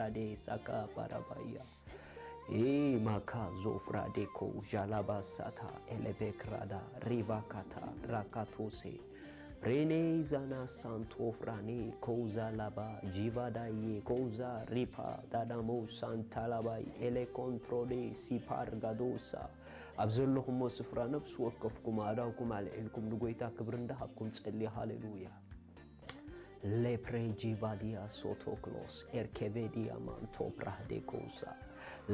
ራዴ ሳካ ባራባያ። ኢ ማካ ዞፍራዴኮ ዣላባ ሳታ ኤሌቤክራዳ ሪቫካታ ራካቶሴ ሬኔ ዛና ሳንቶፍራኔ ኮዛ ላባ ጂቫዳዬ ኮዛ ሪፓ ዳዳሞ ሳንታላባይ ኤሌኮንትሮዴ ሲፓር ጋዶሳ። ኣብ ዘለኹሞ ስፍራ ነፍሲ ወከፍኩም ኣእዳውኩም ኣልዒልኩም ንጎይታ ክብሪ እንዳሃብኩም ጸልዩ። ሃሌሉያ። ሌፕሬ ጂቫዲያ ሶቶክሎስ ኤርኬቬዲያ ማንቶ ፕራህዴ ኮዛ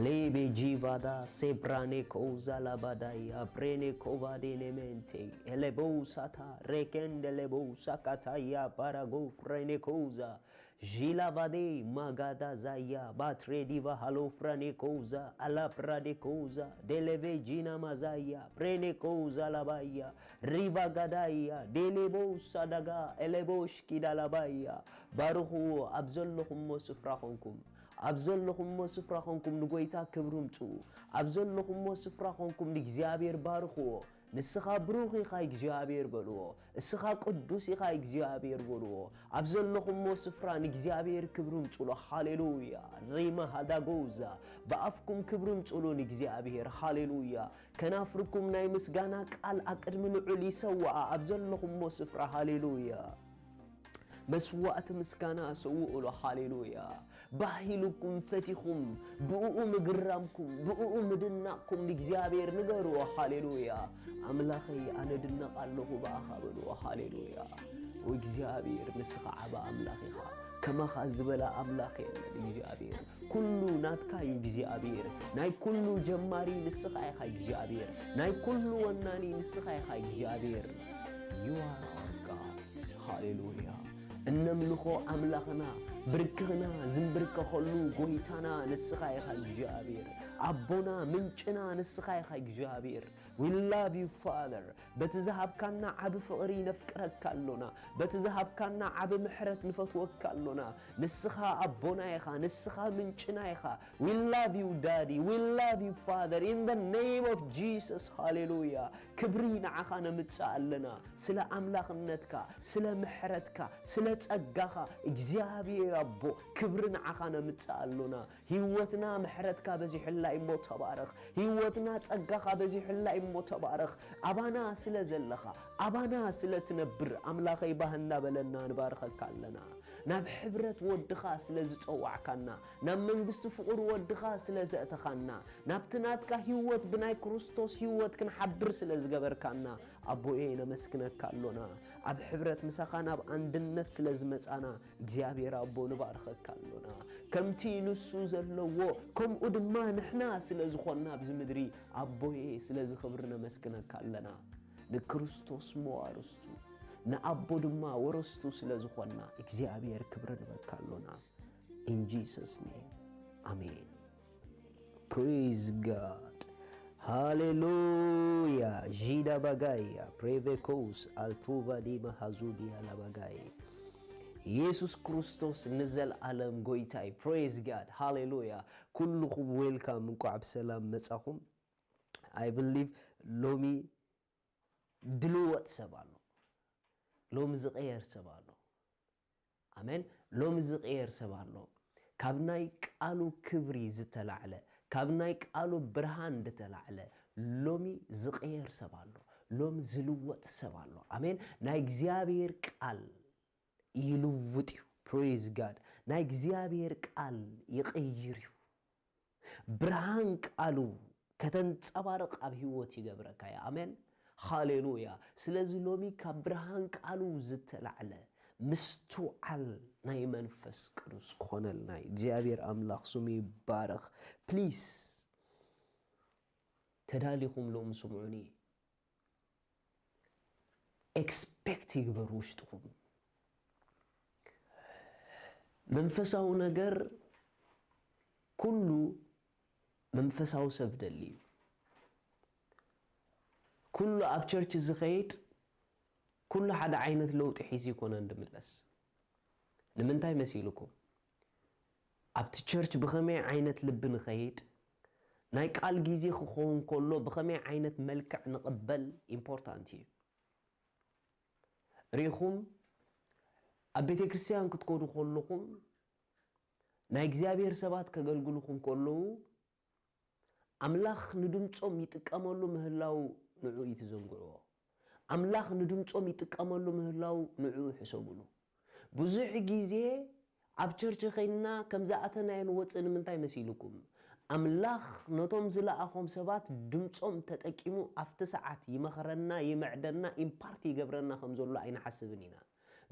ሌቤ ጂቫዳ ሴብራኔ ኮዛ ላባዳያ ብሬኔ ኮቫዴ ኔሜንቴ ኤሌቦሳታ ሬኬንደ ሌቦሳ ካታያ ባራጎ ፍሬኔ ኮዛ ዢላቫዴ ማጋዳ ዛያ ባትሬ ዲቫ ሃሎ ፍራኔ ኮዛ ኣላ ፕራዴ ኮዛ ዴሌቬ ጂና ማዛያ ብሬኔ ኮዛ ላባያ ሪቫ ጋዳያ ዴሌቦ ሳዳጋ ኤሌቦሽ ኪዳላባያ። ባርኽዎ፣ ኣብ ዘለኹሞ ስፍራ ኾንኩም፣ ኣብ ዘለኹሞ ስፍራ ኾንኩም ንጎይታ ክብሪ ምጽኡ። ኣብ ዘለኹሞ ስፍራ ኾንኩም ንእግዚኣብሔር ባርኽዎ። ንስኻ ብሩኽ ኢኻ እግዚኣብሔር በልዎ። እስኻ ቅዱስ ኢኻ እግዚኣብሔር በልዎ። ኣብ ዘለኹሞ ስፍራ ንእግዚኣብሔር ክብሪ ምጽሎ። ሃሌሉያ። ሪማ ሃዳጎዛ። ብኣፍኩም ክብሪ ምጽሉ ንእግዚኣብሔር። ሃሌሉያ። ከናፍርኩም ናይ ምስጋና ቃል ኣቅድሚ ልዑል ይሰውኣ ኣብ ዘለኹሞ ስፍራ። ሃሌሉያ። መስዋዕቲ ምስጋና ሰውእሎ። ሃሌሉያ። ባህ ኢሉኩም ፈቲኹም ብእኡ ምግራምኩም ብእኡ ምድናቕኩም ንእግዚኣብሔር ንገርዎ። ሃሌሉያ። ኣምላኸይ ኣነ ድነቕ ኣለኹ ብኣኻ በልዎ። ሃሌሉያ። እግዚኣብሔር ንስኻ ዓባ ኣምላኽ ኢኻ። ከማኻ ዝበለ ኣምላኽ የለን እግዚኣብሔር። ኩሉ ናትካ እዩ እግዚኣብሔር። ናይ ኩሉ ጀማሪ ንስኻ ኢኻ እግዚኣብሔር። ናይ ኩሉ ወናኒ ንስኻ ኢኻ እግዚኣብሔር። You are our God. ሃሌሉያ። እነምልኾ ኣምላኽና ብርክኽና ዝንብርከኸሉ ጎይታና ንስኻ ኢኻ እግዚኣብሔር። ኣቦና ምንጭና ንስኻ ኢኻ እግዚኣብሔር። We love you Father። በቲ ዝሃብካና ዓቢ ፍቕሪ ነፍቅረካ ኣሎና። በቲ ዝሃብካና ዓቢ ምሕረት ንፈትወካ ኣሎና። ንስኻ ኣቦና ኢኻ፣ ንስኻ ምንጭና ኢኻ። We love you Daddy, we love you Father. In the name of Jesus. ሃሌሉያ። ክብሪ ንዓኻ ነምጽእ ኣለና። ስለ ኣምላኽነትካ፣ ስለ ምሕረትካ፣ ስለ ጸጋኻ እግዚኣብሔር ኣቦ ክብሪ ንዓኻ ነምጽእ ኣሎና። ህይወትና ምሕረትካ በዚሑላ እሞ ተባረኽ። ህይወትና ጸጋኻ በዚሑላ እሞ ተባረኽ። ኣባና ስለ ዘለኻ፣ ኣባና ስለ ትነብር ኣምላኸይ ባህ እናበለና ንባርኸካ ኣለና። ናብ ሕብረት ወድኻ ስለ ዝጸዋዕካና፣ ናብ መንግስቲ ፍቕሪ ወድኻ ስለ ዘእተኻና፣ ናብቲ ናትካ ህይወት ብናይ ክርስቶስ ህይወት ክንሓብር ስለ ዝገበርካና ኣቦኤ ነመስግነካ ኣሎና። ኣብ ሕብረት ምሳኻ ናብ ኣንድነት ስለ ዝመጻና እግዚኣብሔር ኣቦ ንባርኸካ ኣሎና። ከምቲ ንሱ ዘለዎ ከምኡ ድማ ንሕና ስለ ዝኾንና ኣብዚ ምድሪ ኣቦኤ ስለዚ ክብሪ ነመስግነካ ኣለና። ንክርስቶስ መዋርስቱ ንኣቦ ድማ ወረስቱ ስለ ዝኾንና እግዚኣብሔር ክብሪ ንበካ ኣሎና። In Jesus name. ኣሜን። Praise God. ሃሌሉያ። ዢዳ ባጋያ ፕሬቬኮስ ኣልቱቫ ዲማ ሃዙዲያ ላባጋይ። ኢየሱስ ክርስቶስ ንዘለዓለም ጎይታይ። Praise God. ሃሌሉያ። ኩልኹም ዌልካም፣ እንቋዕ ብሰላም መጻኹም። I believe ሎሚ ድልወጥ ሰብ ኣሎ። ሎሚ ዝቐየር ሰብ ኣሎ። ኣሜን። ሎሚ ዝቐየር ሰብ ኣሎ። ካብ ናይ ቃሉ ክብሪ ዝተላዕለ፣ ካብ ናይ ቃሉ ብርሃን ዝተላዕለ ሎሚ ዝቐየር ሰብ ኣሎ። ሎሚ ዝልወጥ ሰብ ኣሎ። ኣሜን። ናይ እግዚኣብሔር ቃል ይልውጥ እዩ። Praise God። ናይ እግዚኣብሔር ቃል ይቕይር እዩ። ብርሃን ቃሉ ከተንጸባርቕ ኣብ ህይወት ይገብረካ እዩ። ኣሜን። ሃሌሉያ። ስለዚ ሎሚ ካብ ብርሃን ቃሉ ዝተላዕለ ምስትውዓል ናይ መንፈስ ቅዱስ ክኾነልና እዩ። እግዚኣብሔር ኣምላኽ ስሙ ይባረኽ። ፕሊስ ተዳሊኹም ሎሚ ስምዑኒ። ኤክስፔክት ይግበር ውሽጥኹም። መንፈሳዊ ነገር ኩሉ መንፈሳዊ ሰብ ደሊ እዩ። ኩሉ ኣብ ቸርች ዝኸይድ ኩሉ ሓደ ዓይነት ለውጢ ሒዙ ይኮነን ድምለስ። ንምንታይ መሲልኩም? ኣብቲ ቸርች ብኸመይ ዓይነት ልቢ ንኸይድ፣ ናይ ቃል ግዜ ክኸውን ከሎ ብኸመይ ዓይነት መልክዕ ንቕበል ኢምፖርታንት እዩ። ሪኢኹም ኣብ ቤተ ክርስቲያን ክትከዱ ከለኹም ናይ እግዚኣብሔር ሰባት ከገልግሉኹም ከለዉ ኣምላኽ ንድምጾም ይጥቀመሉ ምህላዉ ንዑ እዩ ትዘንግዕዎ። ኣምላኽ ንድምጾም ይጥቀመሉ ምህላዉ ንዑ ሕሰቡሉ። ብዙሕ ግዜ ኣብ ቸርች ኸይንና ከም ዝኣተናዮ ንወፅእ ንምንታይ መሲልኩም? ኣምላኽ ነቶም ዝለኣኾም ሰባት ድምጾም ተጠቂሙ ኣብቲ ሰዓት ይመኽረና፣ ይምዕደና፣ ኢምፓርት ይገብረና ከም ዘሎ ኣይንሓስብን ኢና።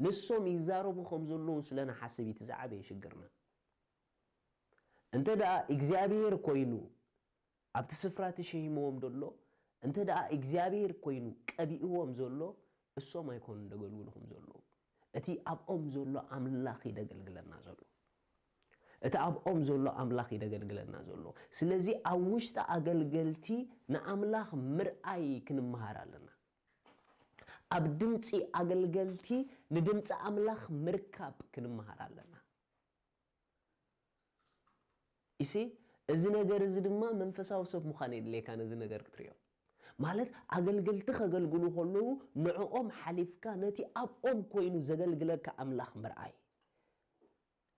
ንሶም ይዛረቡ ከም ዘለዉ ስለ ንሓስብ እዩ እቲ ዝዓበየ ሽግርና። እንተ ደኣ እግዚኣብሔር ኮይኑ ኣብቲ ስፍራ እቲ ሸይምዎም ደሎ፣ እንተ ደኣ እግዚኣብሔር ኮይኑ ቀቢእዎም ዘሎ፣ እሶም ኣይኮኑን ደገልግልኹም ዘለዉ። እቲ ኣብኦም ዘሎ ኣምላኽ እዩ ደገልግለና ዘሎ። እቲ ኣብኦም ዘሎ ኣምላኽ እዩ ደገልግለና ዘሎ። ስለዚ ኣብ ውሽጢ ኣገልገልቲ ንኣምላኽ ምርኣይ ክንመሃር ኣለና። ኣብ ድምጺ ኣገልገልቲ ንድምጺ ኣምላኽ ምርካብ ክንመሃር ኣለና። ኢሲ እዚ ነገር እዚ ድማ መንፈሳዊ ሰብ ምዃን የድልየካ ነዚ ነገር ክትሪኦ። ማለት ኣገልገልቲ ከገልግሉ ከለዉ ንዕኦም ሓሊፍካ ነቲ ኣብኦም ኮይኑ ዘገልግለካ ኣምላኽ ምርኣይ።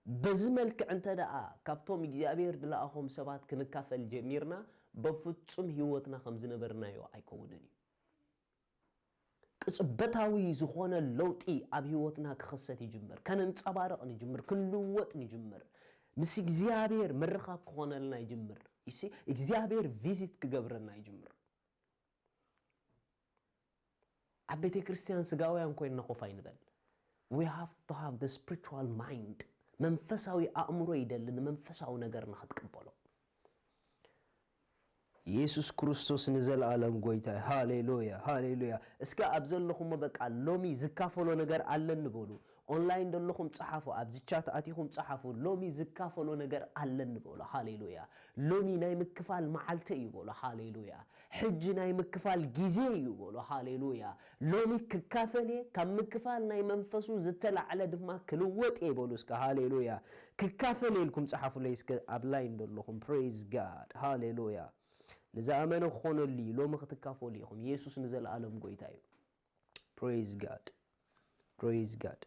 በዚ መልክዕ እንተ ደኣ ካብቶም እግዚኣብሔር ድለኣኾም ሰባት ክንካፈል ጀሚርና፣ በፍጹም ህይወትና ከም ዝነበርናዮ ኣይከውንን እዩ። ቅጽበታዊ ዝኾነ ለውጢ ኣብ ህይወትና ክኽሰት ይጅምር። ከነንጸባርቕ ንጅምር፣ ክንልወጥ ንጅምር። ምስ እግዚኣብሔር ምርኻብ ክኾነልና ይጅምር። ይሲ እግዚኣብሔር ቪዚት ክገብረና ይጅምር። ኣብ ቤተ ክርስቲያን ስጋውያን ኮይንና ኮፍ ኣይንበል። We have to have the spiritual mind። መንፈሳዊ ኣእምሮ ይደሊ ንመንፈሳዊ ነገር ንኽትቅበሎ። ኢየሱስ ክርስቶስ ንዘለኣለም ጎይታ እዩ። ሃሌሉያ፣ ሃሌሉያ። እስከ ኣብ ዘለኹሞ በቃ ሎሚ ዝካፈሎ ነገር ኣለኒ በሉ። ኦንላይን ዘለኹም ጸሓፉ፣ ኣብዚ ቻት ኣቲኹም ጸሓፉ። ሎሚ ዝካፈሎ ነገር ኣለኒ በሉ። ሃሌሉያ። ሎሚ ናይ ምክፋል መዓልቲ እዩ በሉ። ሃሌሉያ። ሕጂ ናይ ምክፋል ግዜ እዩ በሉ። ሃሌሉያ። ሎሚ ክካፈል እየ፣ ካብ ምክፋል ናይ መንፈሱ ዝተላዕለ ድማ ክልወጥ እየ በሉ እስከ። ሃሌሉያ። ክካፈል እየ ኢልኩም ጸሓፉለይ እስከ ኣብ ላይን ዘለኹም። Praise God። ሃሌሉያ። ንዝኣመነ ክኾነሉ እዩ። ሎሚ ክትካፈሉ ኢኹም። ኢየሱስ ንዘለኣለም ጎይታ እዩ። Praise God። Praise God።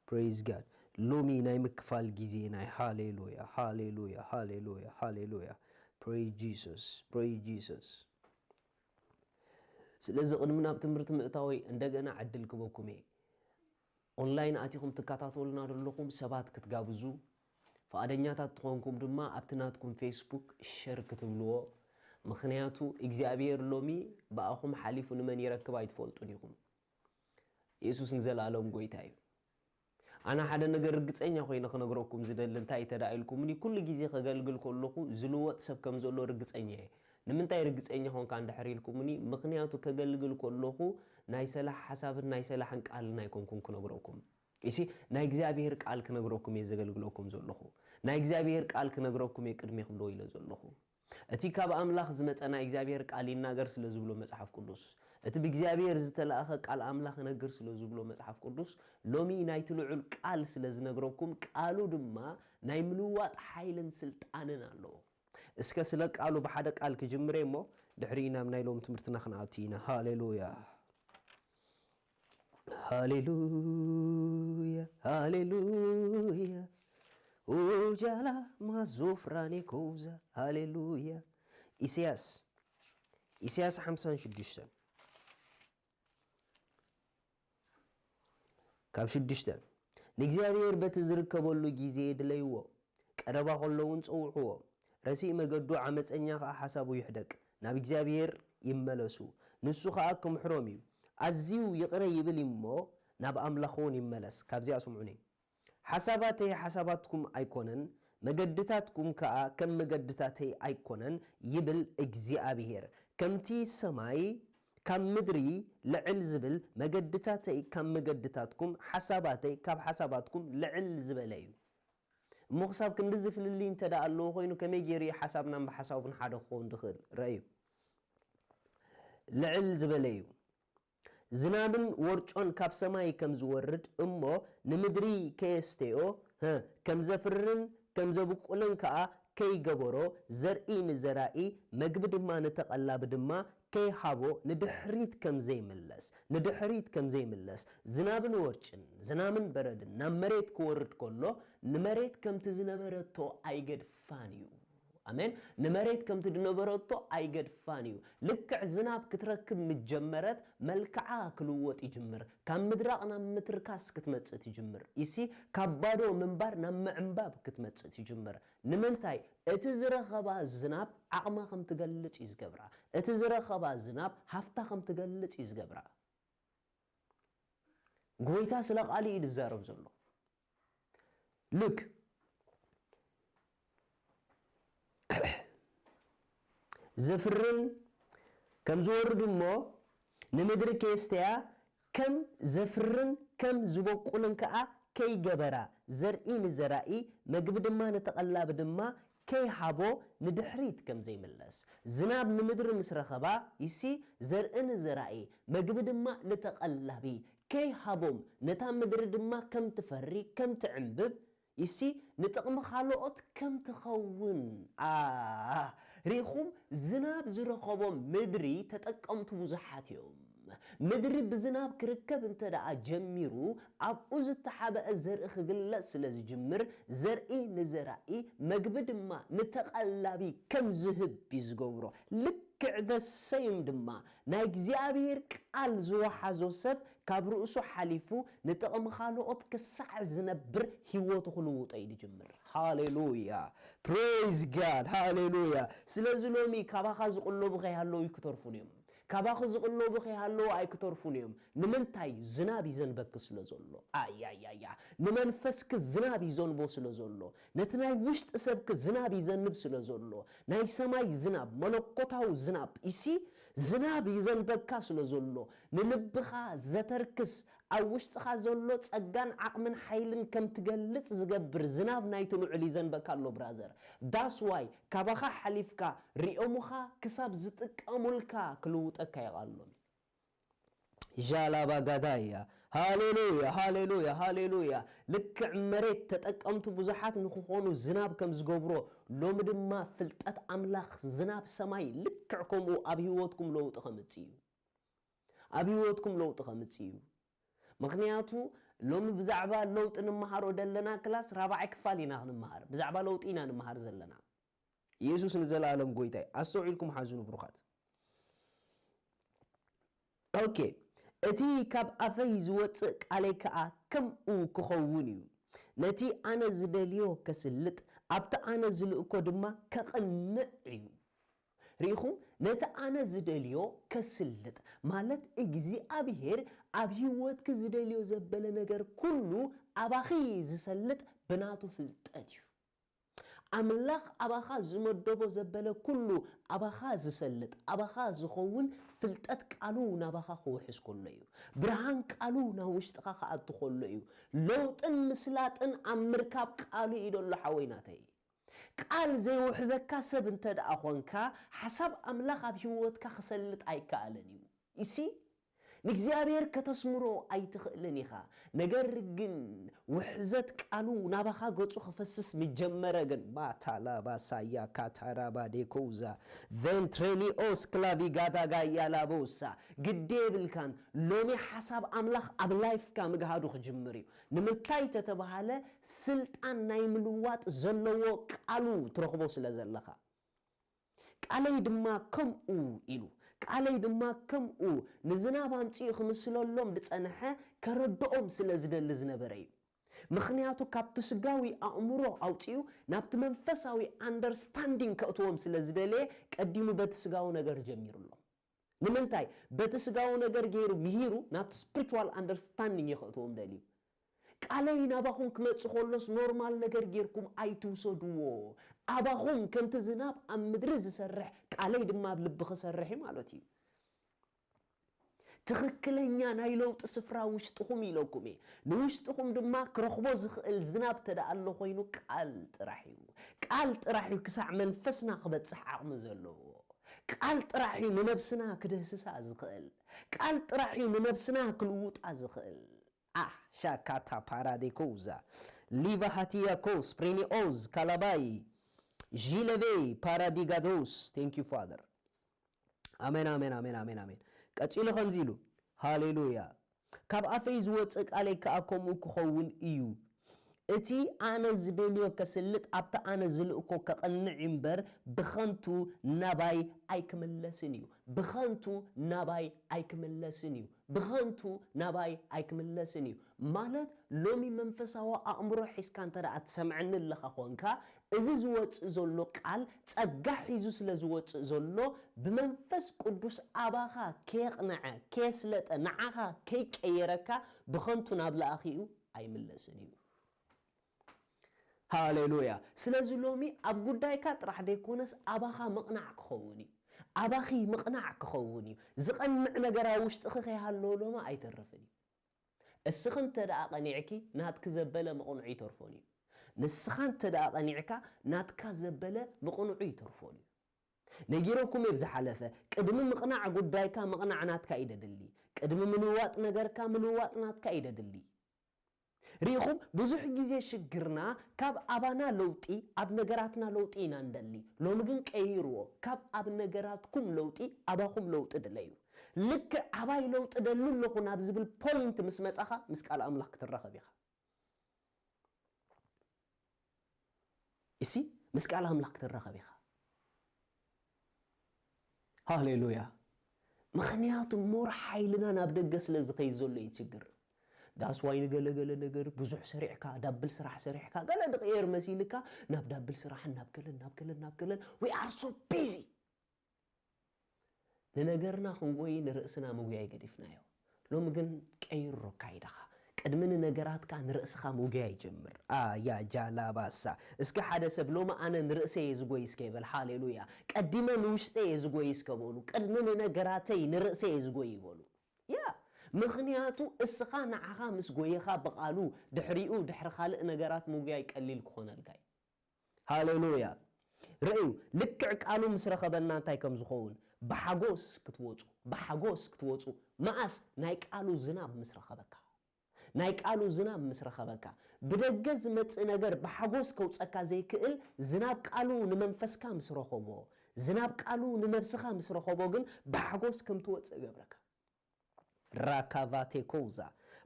Praise God። ሎሚ ናይ ምክፋል ግዜ ናይ ሃሌሉያ፣ ሃሌሉያ፣ ሃሌሉያ፣ ሃሌሉያ። Praise Jesus። Praise Jesus። ስለዚ ቅድሚ ናብ ትምህርቲ ምእታወይ እንደገና ዕድል ክበኩም እየ። ኦንላይን ኣቲኹም ትከታተሉና ዘለኹም ሰባት ክትጋብዙ፣ ፍቓደኛታት ትኾንኩም ድማ ኣብቲ ናትኩም ፌስቡክ ሸር ክትብልዎ። ምኽንያቱ እግዚኣብሔር ሎሚ ብኣኹም ሓሊፉ ንመን ይረክብ ኣይትፈልጡን ኢኹም። የሱስ ንዘለኣለም ጎይታ እዩ። ኣነ ሓደ ነገር ርግጸኛ ኮይነ ክነግረኩም ዝደሊ እንታይ እንተ ደኣ ኢልኩምኒ፣ ኩሉ ግዜ ከገልግል ከለኹ ዝልወጥ ሰብ ከም ዘሎ ርግጸኛ እየ። ንምንታይ ርግጸኛ ኾንካ እንድሕር ኢልኩምኒ፣ ምኽንያቱ ከገልግል ከለኹ ናይ ሰላሕ ሓሳብን ናይ ሰላሕን ቃልን ኣይኮንኩን ክነግረኩም። እሲ ናይ እግዚኣብሔር ቃል ክነግረኩም እየ ዘገልግለኩም ዘለኹ። ናይ እግዚኣብሔር ቃል ክነግረኩም እየ ቅድሜኹም ደው ኢለ ዘለኹ። እቲ ካብ ኣምላኽ ዝመጸ ናይ እግዚኣብሔር ቃል ይናገር ስለ ዝብሎ መጽሓፍ ቅዱስ፣ እቲ ብእግዚኣብሔር ዝተላእኸ ቃል ኣምላኽ ይነግር ስለ ዝብሎ መጽሓፍ ቅዱስ፣ ሎሚ ናይቲ ልዑል ቃል ስለ ዝነግረኩም፣ ቃሉ ድማ ናይ ምልዋጥ ሓይልን ስልጣንን ኣለዎ። እስከ ስለ ቃሉ ብሓደ ቃል ክጅምር እየ እሞ፣ ድሕሪኡ ናብ ናይ ሎሚ ትምህርትና ክንኣቱ ኢና። ሃሌሉያ። ሃሌሉያ፣ ሃሌሉያ። ኡጃላ ማዞፍራኔ ኮውዛ። ሃሌሉያ። ኢሳያስ፣ ኢሳያስ ሓምሳን ሽዱሽተን። ካብ ሽዱሽተ፣ ንእግዚኣብሔር በቲ ዝርከበሉ ግዜ ድለይዎ፣ ቀረባ ከሎ እውን ጸውዕዎ። ረሲእ መገዱ፣ ዓመጸኛ ኸኣ ሓሳቡ ይሕደግ። ናብ እግዚኣብሔር ይመለሱ፣ ንሱ ኸኣ ክምሕሮም እዩ። ኣዝዩ ይቕረ ይብል እዩ እሞ፣ ናብ ኣምላኹ እውን ይመለስ። ካብዚኣ ስምዑኒ። ሓሳባተይ ሓሳባትኩም ኣይኮነን፣ መገድታትኩም ከኣ ከም መገድታተይ ኣይኮነን፣ ይብል እግዚኣብሔር። ከምቲ ሰማይ ካብ ምድሪ ልዕል ዝብል፣ መገድታተይ ካብ መገድታትኩም፣ ሓሳባተይ ካብ ሓሳባትኩም ልዕል ዝበለ እዩ። እሞ ክሳብ ክንድዚ ፍልልይ እንተ ደኣ ኣለዎ ኮይኑ፣ ከመይ ገይሩ እዩ ሓሳብናን ብሓሳቡን ሓደ ክኸውን ዝኽእል? ረኣዩ። ልዕል ዝበለ እዩ። ዝናብን ወርጮን ካብ ሰማይ ከም ዝወርድ እሞ ንምድሪ ከየስተዮ፣ ህ፣ ከም ዘፍርን ከም ዘብቁልን ከኣ ከይገበሮ፣ ዘርኢ ንዘራኢ፣ መግቢ ድማ ንተቐላቢ ድማ ከይሃቦ ንድሕሪት ከም ዘይምለስ፣ ንድሕሪት ከም ዘይምለስ፣ ዝናብን ወርጭን፣ ዝናምን በረድን ናብ መሬት ክወርድ ከሎ፣ ንመሬት ከምቲ ዝነበረቶ ኣይገድፋን እዩ። ኣሜን። ንመሬት ከምቲ ዝነበረቶ ኣይገድፋን እዩ። ልክዕ ዝናብ ክትረክብ ምጀመረት፣ መልክዓ ክልወጥ ይጅምር። ካብ ምድራቕ ናብ ምትርካስ ክትመጽእ ትጅምር። ይሲ፣ ካብ ባዶ ምንባር ናብ ምዕንባብ ክትመጽእ ትጅምር። ንምንታይ? እቲ ዝረኸባ ዝናብ ዓቕማ ከም ትገልጽ እዩ ዝገብራ። እቲ ዝረኸባ ዝናብ ሃፍታ ከም ትገልጽ እዩ ዝገብራ። ጎይታ ስለ ቃሉ እዩ ዝዛረብ ዘሎ። ሉክ፣ ዘፍርን ከም ዝወርድ እሞ፣ ንምድሪ ከየስተያ ከም ዘፍርን ከም ዝበቁልን ከኣ ከይገበራ፣ ዘርኢ ንዘራኢ፣ መግቢ ድማ ንተቐላቢ ድማ ከይሃቦ ንድሕሪት ከም ዘይምለስ። ዝናብ ንምድሪ ምስ ረኸባ፣ ይሲ፣ ዘርኢ ንዘራኢ፣ መግቢ ድማ ንተቐላቢ ከይሃቦም፣ ነታ ምድሪ ድማ ከም ትፈሪ፣ ከም ትዕንብብ፣ ይሲ፣ ንጥቕሚ ካልኦት ከም ትኸውን። ኣ፣ ሪኹም፣ ዝናብ ዝረኸቦም ምድሪ ተጠቀምቱ ብዙሓት እዮም። ምድሪ ብዝናብ ክርከብ እንተ ደኣ ጀሚሩ፣ ኣብኡ ዝተሓብአ ዘርኢ ክግለጽ ስለ ዝጅምር፣ ዘርኢ ንዘራኢ፣ መግቢ ድማ ንተቐላቢ ከም ዝህብ እዩ ዝገብሮ። ልክዕ ደሰይም ድማ፣ ናይ እግዚኣብሔር ቃል ዝወሓዞ ሰብ ካብ ርእሱ ሓሊፉ ንጥቕሚ ካልኦት ክሳዕ ዝነብር ህይወቱ ክልውጦ እዩ ዝጅምር። ሃሌሉያ! ፕሬዝ ጋድ! ሃሌሉያ! ስለዚ ሎሚ ካባኻ ዝቕለቡ ከይሃለዉ ኣይክተርፉን እዮም። ካባኺ ዝቕለቡ ከይሃለዉ ኣይክተርፉን እዮም። ንምንታይ? ዝናብ ይዘንበኪ ስለ ዘሎ። ኣያያያ! ንመንፈስኪ ዝናብ ይዘንቦ ስለ ዘሎ፣ ነቲ ናይ ውሽጢ ሰብኪ ዝናብ ይዘንብ ስለ ዘሎ፣ ናይ ሰማይ ዝናብ፣ መለኮታዊ ዝናብ፣ ይሲ፣ ዝናብ ይዘንበካ ስለ ዘሎ፣ ንልብኻ ዘተርክስ፣ ኣብ ውሽጥኻ ዘሎ ጸጋን ዓቕምን ሓይልን ከም ትገልጽ ዝገብር ዝናብ ናይቲ ልዑል ይዘንበካ ኣሎ ብራዘር። ዳስ ዋይ ካባኻ ሓሊፍካ ሪኦሙኻ ክሳብ ዝጥቀሙልካ ክልውጠካ ይቓሎም። ዣላባ ጋዳያ። ሃሌሉያ፣ ሃሌሉያ፣ ሃሌሉያ። ልክዕ መሬት ተጠቀምቲ ብዙሓት ንክኾኑ ዝናብ ከም ዝገብሮ፣ ሎሚ ድማ ፍልጠት ኣምላኽ ዝናብ ሰማይ ልክዕ ከምኡ ኣብ ህይወትኩም ለውጢ ከምጽእ እዩ። ኣብ ህይወትኩም ለውጢ ከምጽእ እዩ። ምኽንያቱ ሎሚ ብዛዕባ ለውጢ ንምሃሮ ዘለና ክላስ ራብዓይ ክፋል ኢና ክንምሃር። ብዛዕባ ለውጢ ኢና ንምሃር ዘለና። ኢየሱስ ንዘለኣለም ጎይታ እዩ። ኣስተውዒልኩም ሓዙ ንብሩኻት። ኦኬ፣ እቲ ካብ ኣፈይ ዝወጽእ ቃለይ ከኣ ከምኡ ክኸውን እዩ። ነቲ ኣነ ዝደልዮ ከስልጥ፣ ኣብቲ ኣነ ዝልእኮ ድማ ከቕንዕ እዩ። ርኢኹም፣ ነቲ ኣነ ዝደልዮ ከስልጥ፣ ማለት እግዚኣብሔር ኣብ ህይወትኪ ዝደልዮ ዘበለ ነገር ኩሉ ኣባኺ ዝሰልጥ ብናቱ ፍልጠት እዩ። ኣምላኽ ኣባኻ ዝመደቦ ዘበለ ኩሉ ኣባኻ ዝሰልጥ፣ ኣባኻ ዝኸውን ፍልጠት ቃሉ ናባኻ ክውሕዝ ከሎ እዩ። ብርሃን ቃሉ ናብ ውሽጥኻ ክኣቱ ከሎ እዩ። ለውጥን ምስላጥን ኣብ ምርካብ ቃሉ እዩ ደሎ ሓወይ ናተይ። ቃል ዘይውሕዘካ ሰብ እንተ ደኣ ኾንካ፣ ሓሳብ ኣምላኽ ኣብ ህይወትካ ክሰልጥ ኣይከኣለን እዩ። ይሲ ንእግዚኣብሔር ከተስምሮ ኣይትኽእልን ኢኻ። ነገር ግን ውሕዘት ቃሉ ናባኻ ገጹ ክፈስስ ምጀመረ ግን፣ ማታላባሳያ ካታራባ ዴኮውዛ ቬንትሬኒኦስ ክላቪጋዳጋ ያላቦሳ፣ ግዲ የብልካን። ሎሚ ሓሳብ ኣምላኽ ኣብ ላይፍካ ምግሃዱ ክጅምር እዩ። ንምንታይ ተተባሃለ፣ ስልጣን ናይ ምልዋጥ ዘለዎ ቃሉ ትረኽቦ ስለ ዘለኻ። ቃለይ ድማ ከምኡ ኢሉ፣ ቃለይ ድማ ከምኡ ንዝናብ ኣምጺኡ ክምስለሎም ዝጸንሐ ከረድኦም ስለ ዝደሊ ዝነበረ እዩ። ምኽንያቱ ካብቲ ስጋዊ ኣእምሮ ኣውጺኡ ናብቲ መንፈሳዊ ኣንደርስታንዲንግ ከእትዎም ስለ ዝደለየ ቀዲሙ በቲ ስጋዊ ነገር ጀሚሩሎም። ንምንታይ? በቲ ስጋዊ ነገር ገይሩ ምሂሩ ናብቲ ስፕሪቹዋል ኣንደርስታንዲንግ እዩ ከእትዎም ደልዩ። ቃለይ ናባኹም ክመጽእ ከሎስ ኖርማል ነገር ጌርኩም ኣይትውሰድዎ። ኣባኹም ከምቲ ዝናብ ኣብ ምድሪ ዝሰርሕ ቃለይ ድማ ኣብ ልቢ ክሰርሕ እዩ ማለት እዩ። ትኽክለኛ ናይ ለውጢ ስፍራ ውሽጥኹም ኢለኩም እየ። ንውሽጥኹም ድማ ክረኽቦ ዝኽእል ዝናብ ተደኣ ኣሎ ኮይኑ ቃል ጥራሕ እዩ። ቃል ጥራሕ እዩ ክሳዕ መንፈስና ክበጽሕ ዓቕሚ ዘለዎ። ቃል ጥራሕ እዩ ንነብስና ክድህስሳ ዝኽእል። ቃል ጥራሕ እዩ ንነብስና ክልውጣ ዝኽእል። Ah, shakata paradikoza. Liva hatia kos, prenios, kalabai. Jileve paradigados. Thank you, Father. ኣሜን፣ ኣሜን፣ ኣሜን፣ ኣሜን፣ ኣሜን። ቀጺሉ ከምዚ ኢሉ፣ ሃሌሉያ፣ "ካብ ኣፈይ ዝወጽእ ቃለይ ከኣ ከምኡ ክኸውን እዩ። እቲ ኣነ ዝደልዮ ከስልጥ፣ ኣብቲ ኣነ ዝልእኮ ከቐንዕ እዩ እምበር፣ ብኸንቱ ናባይ ኣይክምለስን እዩ። ብኸንቱ ናባይ ኣይክምለስን እዩ። ብኸንቱ ናባይ ኣይክምለስን እዩ." ማለት፣ ሎሚ መንፈሳዊ ኣእምሮ ሒዝካ እንተ ደኣ ትሰምዐኒ ኣለኻ ኾንካ፣ እዚ ዝወጽእ ዘሎ ቃል ጸጋ ሒዙ ስለ ዝወጽእ ዘሎ፣ ብመንፈስ ቅዱስ ኣባኻ ከየቕነዐ፣ ከየስለጠ፣ ንዓኻ ከይቀየረካ፣ ብኸንቱ ናብ ለኣኺኡ ኣይምለስን እዩ። ሃሌሉያ። ስለዚ ሎሚ ኣብ ጉዳይካ ጥራሕ ደይኮነስ፣ ኣባኻ ምቕናዕ ክኸውን እዩ። ኣባኺ ምቕናዕ ክኸውን እዩ። ዝቐንዕ ነገር ኣብ ውሽጥኺ ከይሃለወ ሎሚ ኣይተርፍን እዩ። እስኺ እንተ ደኣ ቀኒዕኪ፣ ናትኪ ዘበለ ምቕንዑ ይተርፎን እዩ። ንስኻ እንተ ደኣ ቀኒዕካ፣ ናትካ ዘበለ ምቕንዑ ይተርፎን እዩ። ነጊረኩም እየ ብዝሓለፈ፣ ቅድሚ ምቕናዕ ጉዳይካ፣ ምቕናዕ ናትካ እዩ ደድሊ። ቅድሚ ምልዋጥ ነገርካ፣ ምልዋጥ ናትካ እዩ ደድሊ። ርኢኹም፣ ብዙሕ ግዜ ሽግርና ካብ ኣባና ለውጢ፣ ኣብ ነገራትና ለውጢ ኢና እንደሊ። ሎሚ ግን ቀይርዎ። ካብ ኣብ ነገራትኩም ለውጢ፣ ኣባኹም ለውጢ ድለዩ። ልክዕ ኣባይ ለውጢ ደሊ ኣለኹ ናብ ዝብል ፖይንት ምስ መጻኻ፣ ምስ ቃል ኣምላኽ ክትራኸብ ኢኻ። እሲ ምስ ቃል ኣምላኽ ክትራኸብ ኢኻ። ሃሌሉያ። ምኽንያቱ ሞር ሓይልና ናብ ደገ ስለ ዝኸይድ ዘሎ እዩ ችግር። ዳስዋይ ንገለገለ ነገር ብዙሕ ሰሪዕካ፣ ዳብል ስራሕ ሰሪሕካ፣ ገለ ድቕየር መሲልካ፣ ናብ ዳብል ስራሕን ናብ ገለን፣ ናብ ገለን፣ ናብ ገለን፣ we are so busy። ንነገርና ክንጎይ ንርእስና ምጉያይ ገዲፍናዮ። ሎሚ ግን ቀይሮ ኣካይዳኻ። ቅድሚ ንነገራትካ ንርእስኻ ምጉያይ ጀምር። ኣያ ጃላባሳ። እስኪ ሓደ ሰብ ሎሚ ኣነ ንርእሰይ እየ ዝጎይ እስከ ይበል። ሃሌሉያ። ቀዲመ ንውሽጠይ እየ ዝጎይ እስከ በሉ። ቅድሚ ንነገራተይ ንርእሰይ እየ ዝጎይ ይበሉ። ያ፣ ምኽንያቱ እስኻ ንዓኻ ምስ ጎየኻ ብቓሉ፣ ድሕሪኡ ድሕሪ ካልእ ነገራት ምጉያይ ቀሊል ክኾነልካ እዩ። ሃሌሉያ። ርእዩ፣ ልክዕ ቃሉ ምስ ረኸበና እንታይ ከም ዝኸውን፣ ብሓጎስ ክትወጹ፣ ብሓጎስ ክትወጹ። መኣስ? ናይ ቃሉ ዝናብ ምስ ረኸበካ። ናይ ቃሉ ዝናብ ምስ ረኸበካ። ብደገ ዝመጽእ ነገር ብሓጎስ ከውጸካ ዘይክእል ዝናብ ቃሉ ንመንፈስካ ምስ ረኸቦ፣ ዝናብ ቃሉ ንነብስኻ ምስ ረኸቦ ግን ብሓጎስ ከም ትወጽእ እገብረካ። ራካቫቴኮዛ።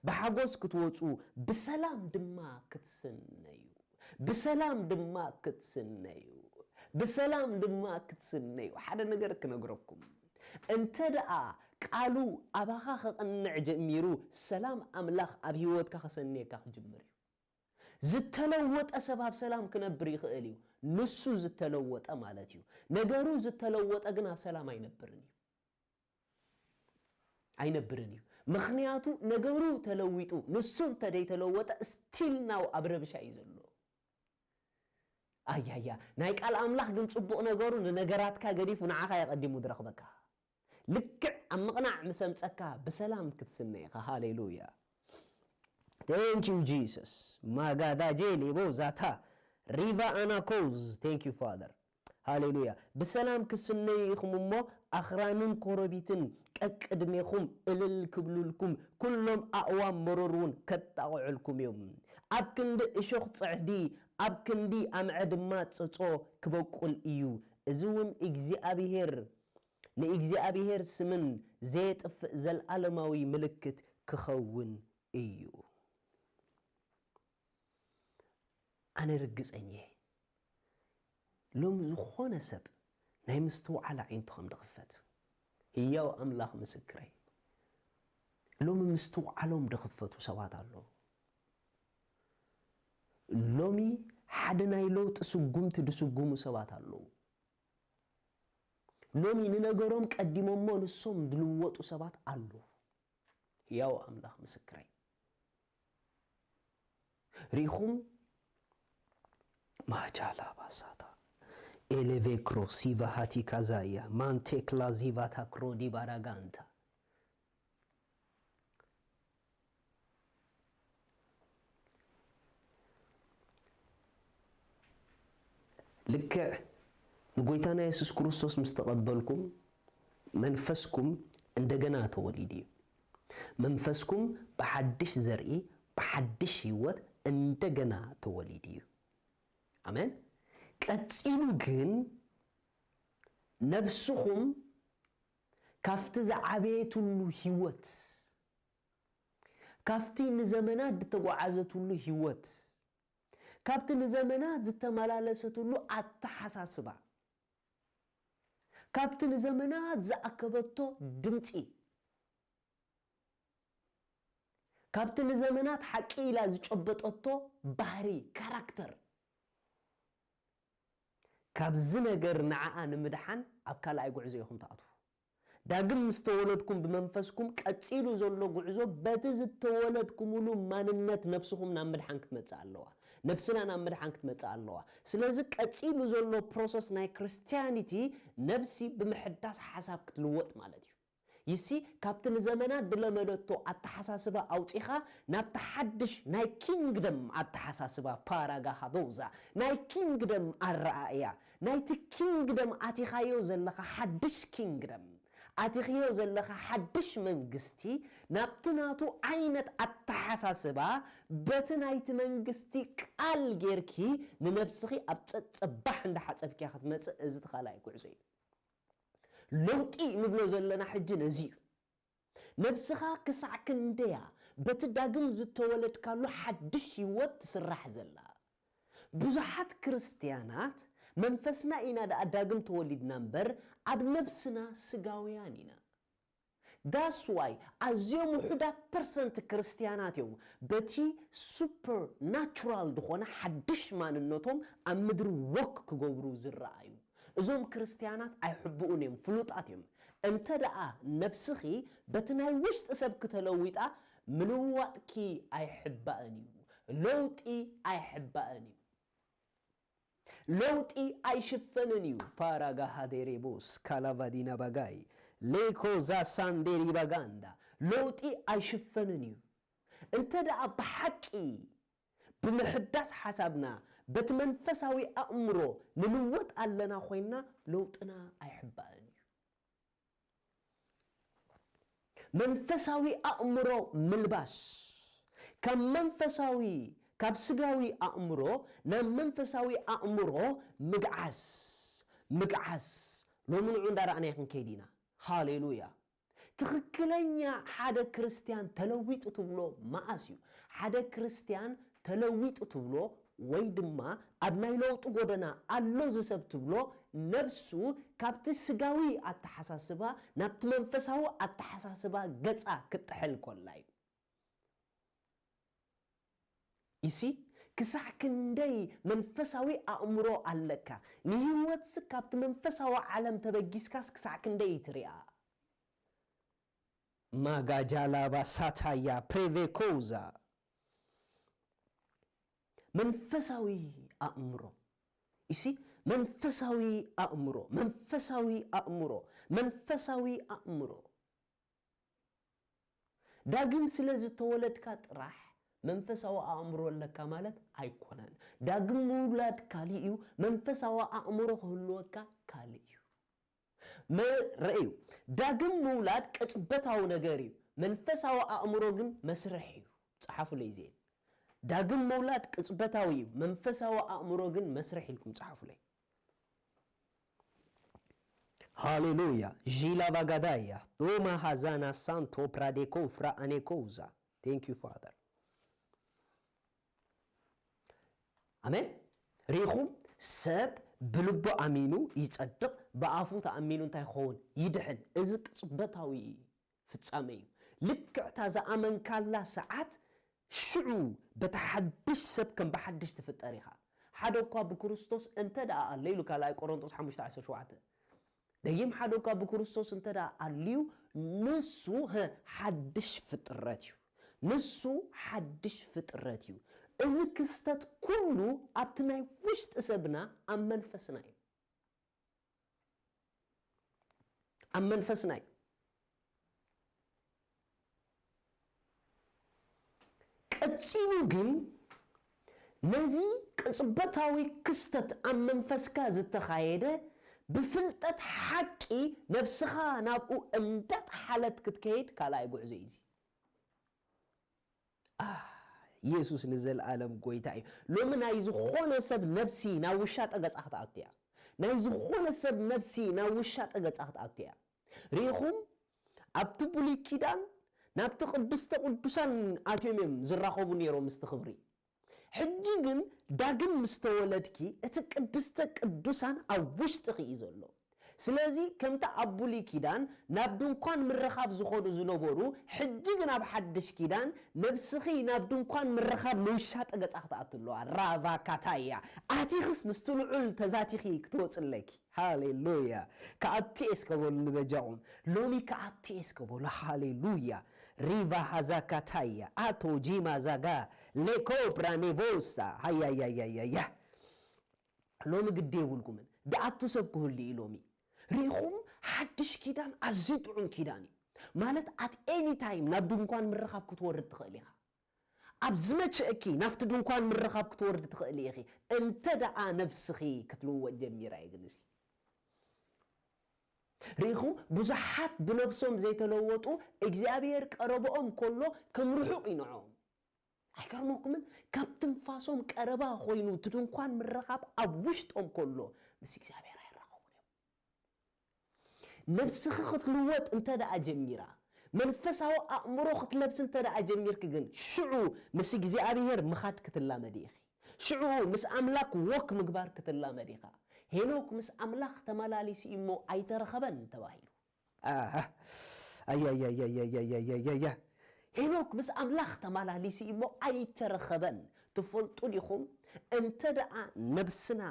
ብሓጎስ ክትወጹ፣ ብሰላም ድማ ክትስነዩ። ብሰላም ድማ ክትስነዩ። ብሰላም ድማ ክትስነዩ። ሓደ ነገር ክነግረኩም። እንተ ደኣ ቃሉ ኣባኻ ከቕንዕ ጀሚሩ፣ ሰላም ኣምላኽ ኣብ ህይወትካ ከሰንየካ ክጅምር እዩ። ዝተለወጠ ሰብ ኣብ ሰላም ክነብር ይኽእል እዩ። ንሱ ዝተለወጠ ማለት እዩ። ነገሩ ዝተለወጠ ግን ኣብ ሰላም ኣይነብርን እዩ። ኣይነብርን እዩ። ምኽንያቱ ነገሩ ተለዊጡ፣ ንሱ እንተ ደይተለወጠ፣ ስቲል ናው ኣብ ረብሻ እዩ ዘሎ። ኣያያ፣ ናይ ቃል ኣምላኽ ግን ጽቡቕ ነገሩ ንነገራትካ ገዲፉ ንዓኻ የቐዲሙ ዝረኽበካ። ልክዕ ኣብ ምቕናዕ ምስ ኣምጸካ ብሰላም ክትስነ ኢኻ። ሃሌሉያ። Thank you Jesus. ማጋዳጄ ሌቦ ዛታ ሪቫ ኣናኮዝ. Thank you Father. ሃሌሉያ። ብሰላም ክትስነዩ ኢኹም እሞ፣ ኣኽራንን ኮረቢትን ቀቅድሜኹም እልል ክብሉልኩም፣ ኩሎም ኣእዋም መሮር እውን ከጣቕዑልኩም እዮም። ኣብ ክንዲ እሾኽ ጽዕዲ፣ ኣብ ክንዲ ኣምዐ ድማ ጽጾ ክበቁል እዩ። እዚ እውን እግዚኣብሔር፣ ንእግዚኣብሔር ስምን ዘየጥፍእ ዘልኣለማዊ ምልክት ክኸውን እዩ። ኣነ ርግጸኛ እየ፣ ሎሚ ዝኾነ ሰብ ናይ ምስትውዓል ኣዒንቱ ከም ድኽፈት። ህያው ኣምላኽ ምስክረይ፣ ሎሚ ምስትውዓሎም ድኽፈቱ ሰባት ኣለዉ። ሎሚ ሓደ ናይ ለውጢ ስጉምቲ ድስጉሙ ሰባት ኣለዉ። ሎሚ ንነገሮም ቀዲሞሞ ንሶም ድልወጡ ሰባት ኣለዉ። ህያው ኣምላኽ ምስክረይ። ሪኹም? ማቻላ ባሳታ ኤሌቬክሮ ሲቫ ሃቲካ ዛያ ማንቴክላ ዚቫ ታክሮ ዲባራጋንታ። ልክዕ ንጎይታና የሱስ ክርስቶስ ምስ ተቐበልኩም፣ መንፈስኩም እንደገና ተወሊዱ እዩ። መንፈስኩም ብሓድሽ ዘርኢ፣ ብሓድሽ ህይወት እንደገና ተወሊዱ እዩ። ኣሜን። ቀጺሉ ግን ነብስኹም ካብቲ ዝዓበየትሉ ህይወት፣ ካብቲ ንዘመናት ዝተጓዓዘትሉ ህይወት፣ ካብቲ ንዘመናት ዝተመላለሰትሉ ኣተሓሳስባ፣ ካብቲ ንዘመናት ዝኣከበቶ ድምፂ፣ ካብቲ ንዘመናት ሓቂ ኢላ ዝጨበጠቶ ባህሪ፣ ካራክተር፣ ካብዚ ነገር ንዓኣ ንምድሓን ኣብ ካልኣይ ጉዕዞ ኢኹም ትኣትዉ። ዳግም ምስ ተወለድኩም ብመንፈስኩም ቀጺሉ ዘሎ ጉዕዞ በቲ ዝተወለድኩምሉ ማንነት ነብስኹም ናብ ምድሓን ክትመጽእ ኣለዋ። ነብስና ናብ ምድሓን ክትመጽእ ኣለዋ። ስለዚ ቀጺሉ ዘሎ ፕሮሰስ ናይ ክርስትያኒቲ ነብሲ ብምሕዳስ ሓሳብ ክትልወጥ ማለት እዩ። ይሲ ካብቲ ንዘመናት ድለመደቶ ኣተሓሳስባ ኣውጺኻ ናብቲ ሓድሽ ናይ ኪንግደም ኣተሓሳስባ ፓራጋሃዶዛ ናይ ኪንግደም ኣረኣእያ ናይቲ ኪንግደም ኣቲኻዮ ዘለኻ ሓድሽ ኪንግደም ኣቲኽዮ ዘለኻ ሓድሽ መንግስቲ ናብቲ ናቱ ዓይነት ኣተሓሳስባ በቲ ናይቲ መንግስቲ ቃል ጌርኪ ንነብስኺ ኣብ ጸጸባሕ እንዳሓጸብኪያ ክትመጽእ እዚ ተኻላይ ጉዕዞ እዩ። ለውጢ ንብሎ ዘለና ሕጂ ነዚ እዩ። ነብስኻ ክሳዕ ክንደያ በቲ ዳግም ዝተወለድካሉ ሓድሽ ህይወት ትስራሕ ዘላ። ብዙሓት ክርስትያናት መንፈስና ኢና ደኣ ዳግም ተወሊድና እምበር ኣብ ነብስና ስጋውያን ኢና። That's why ኣዝዮም ውሑዳት ፐርሰንት ክርስትያናት እዮም በቲ ሱፐር ናቹራል ዝኾነ ሓድሽ ማንነቶም ኣብ ምድሪ ወክ ክገብሩ ዝረኣዩ። እዞም ክርስትያናት ኣይሕብኡን እዮም፣ ፍሉጣት እዮም። እንተ ደኣ ነብስኺ በቲ ናይ ውሽጢ ሰብኪ ተለዊጣ ምልዋጥኪ ኣይሕባእን እዩ። ለውጢ ኣይሕባእን እዩ። ለውጢ ኣይሽፈንን እዩ። ፓራጋ ሃዴሬቦስ ካላቫዲና ባጋይ ሌኮ ዛሳንዴሪ ባጋንዳ ለውጢ ኣይሽፈንን እዩ። እንተ ደኣ ብሓቂ ብምሕዳስ ሓሳብና በቲ መንፈሳዊ ኣእምሮ ንልወጥ ኣለና ኮይንና ለውጥና ኣይሕባእን እዩ። መንፈሳዊ ኣእምሮ ምልባስ ካብ መንፈሳዊ ካብ ስጋዊ ኣእምሮ ናብ መንፈሳዊ ኣእምሮ ምግዓዝ ምግዓዝ ሎሚ ንዑ እንዳረኣናዮ ክንከይድ ኢና። ሃሌሉያ። ትኽክለኛ ሓደ ክርስትያን ተለዊጡ ትብሎ መኣስ እዩ? ሓደ ክርስትያን ተለዊጡ ትብሎ ወይ ድማ ኣብ ናይ ለውጢ ጎደና ኣሎ ዝሰብ ትብሎ ነብሱ ካብቲ ስጋዊ ኣተሓሳስባ ናብቲ መንፈሳዊ ኣተሓሳስባ ገጻ ክትጥሕል ኮላ እዩ። ይሲ ክሳዕ ክንደይ መንፈሳዊ ኣእምሮ ኣለካ ንህይወትስ ካብቲ መንፈሳዊ ዓለም ተበጊስካስ ክሳዕ ክንደይ ትሪኣ። ማጋጃላባ ሳታያ ፕሬቬኮዛ መንፈሳዊ ኣእምሮ ይሲ መንፈሳዊ ኣእምሮ መንፈሳዊ ኣእምሮ መንፈሳዊ ኣእምሮ ዳግም ስለ ዝተወለድካ ጥራሕ መንፈሳዊ ኣእምሮ ኣለካ ማለት ኣይኮነን። ዳግም ምውላድ ካልእ እዩ፣ መንፈሳዊ ኣእምሮ ክህልወካ ካልእ እዩ። መ- ረእዩ፣ ዳግም ምውላድ ቅጽበታዊ ነገር እዩ፣ መንፈሳዊ ኣእምሮ ግን መስርሕ እዩ። ጸሓፉለይ ዜን። ዳግም ምውላድ ቅጽበታዊ እዩ፣ መንፈሳዊ ኣእምሮ ግን መስርሕ ኢልኩም ጸሓፉለይ። ሃሌሉያ ዢላ ቫጋዳያ ዶማ ሃዛና ሳንቶ ፕራዴኮ ፍራ ኣኔኮዛ። Thank you Father። ኣሜን። ርኢኹም ሰብ ብልቡ ኣሚኑ ይጸድቕ፣ ብኣፉ ተኣሚኑ እንታይ ክኸውን ይድሕን። እዚ ቅጽበታዊ ፍጻመ እዩ። ልክዕታ ዝኣመንካላ ሰዓት ሽዑ በቲ ሓድሽ ሰብ ከም ብሓድሽ ትፍጠር ኢኻ። ሓደ እኳ ብክርስቶስ እንተ ደኣ ኣሎ ኢሉ ካልኣይ ቆሮንቶስ ሓሙሽተ ዓሰርተ ሸውዓተ። ደጊም ሓደ እኳ ብክርስቶስ እንተ ደኣ ኣልዩ ንሱ ሀ ሓድሽ ፍጥረት እዩ። ንሱ ሓድሽ ፍጥረት እዩ። እዚ ክስተት ኩሉ ኣብቲ ናይ ውሽጢ ሰብና ኣብ መንፈስና እዩ። ኣብ መንፈስና እዩ። ቀጺሉ ግን ነዚ ቅጽበታዊ ክስተት ኣብ መንፈስካ ዝተኻየደ ብፍልጠት ሓቂ ነብስኻ ናብኡ እንዳጥሓለት ክትከይድ ካልኣይ ጉዕዞ እዩ እዚ። ኢየሱስ ንዘለኣለም ጎይታ እዩ። ሎሚ ናይ ዝኾነ ሰብ ነብሲ ናብ ውሻጠ ገጻ ክትኣቱ እያ። ናይ ዝኾነ ሰብ ነብሲ ናብ ውሻጠ ገጻ ክትኣቱ እያ። ርኢኹም ኣብቲ ብሉይ ኪዳን ናብቲ ቅድስተ ቅዱሳን ኣትዮም እዮም ዝራኸቡ ነይሮም ምስቲ ክብሪ። ሕጂ ግን ዳግም ምስ ተወለድኪ እቲ ቅድስተ ቅዱሳን ኣብ ውሽጥኺ እዩ ዘሎ። ስለዚ ከምቲ ኣብ ብሉይ ኪዳን ናብ ድንኳን ምርኻብ ዝኾዱ ዝነበሩ፣ ሕጂ ግን ኣብ ሓድሽ ኪዳን ነብስኺ ናብ ድንኳን ምርኻብ ንውሻጠ ገጻ ክትኣቱ ኣለዋ። ራቫ ካታያ ኣቲኽስ ምስቲ ልዑል ተዛቲኺ ክትወጽለኪ። ሃሌሉያ። ክኣቱ እየ እስከ በሉ ንበጃኹም። ሎሚ ክኣቱ እየ እስከ በሉ። ሃሌሉያ። ሪቫ ሃዛ ካታያ ኣቶ ጂማ ዛጋ ሌኮ ብራኔቮስታ ሃያያያያያ። ሎሚ ግዲ የብልኩምን። ድኣቱ ሰብ ክህሉ እዩ ሎሚ። ርኢኹም፣ ሓድሽ ኪዳን ኣዝዩ ጥዑም ኪዳን እዩ። ማለት፣ at any time ናብ ድንኳን ምርኻብ ክትወርድ ትኽእል ኢኻ። ኣብ ዝመቸእኪ ናብቲ ድንኳን ምርኻብ ክትወርድ ትኽእል ኢኺ። እንተ ደኣ ነብስኺ ክትልወጥ ጀሚራ እዩ ግን እዚ። ርኢኹም፣ ብዙሓት ብነብሶም ዘይተለወጡ፣ እግዚኣብሔር ቀረብኦም ከሎ ከም ርሑቕ እዩ ንዕኦም። ኣይገርመኩምን? ካብ ትንፋሶም ቀረባ ኮይኑ እቲ ድንኳን ምርኻብ ኣብ ውሽጦም ከሎ ምስ እግዚኣብሔር ኣይራኸቡን እዮም። ነብስኺ ክትልወጥ እንተ ደኣ ጀሚራ፣ መንፈሳዊ ኣእምሮ ክትለብስ እንተ ደኣ ጀሚርኪ ግን ሽዑ ምስ እግዚኣብሔር ምኻድ ክትላመዲ ኢኺ። ሽዑ ምስ ኣምላክ ወክ ምግባር ክትላመድ ኢኻ። ሄኖክ ምስ ኣምላኽ ተመላሊሱ እሞ ኣይተረኸበን ተባሂሉ። ኣሃ። ኣያያያያያያያያ። ሄኖክ ምስ ኣምላኽ ተመላሊሱ እሞ ኣይተረኸበን። ትፈልጡ ዲኹም? እንተ ደኣ ነብስና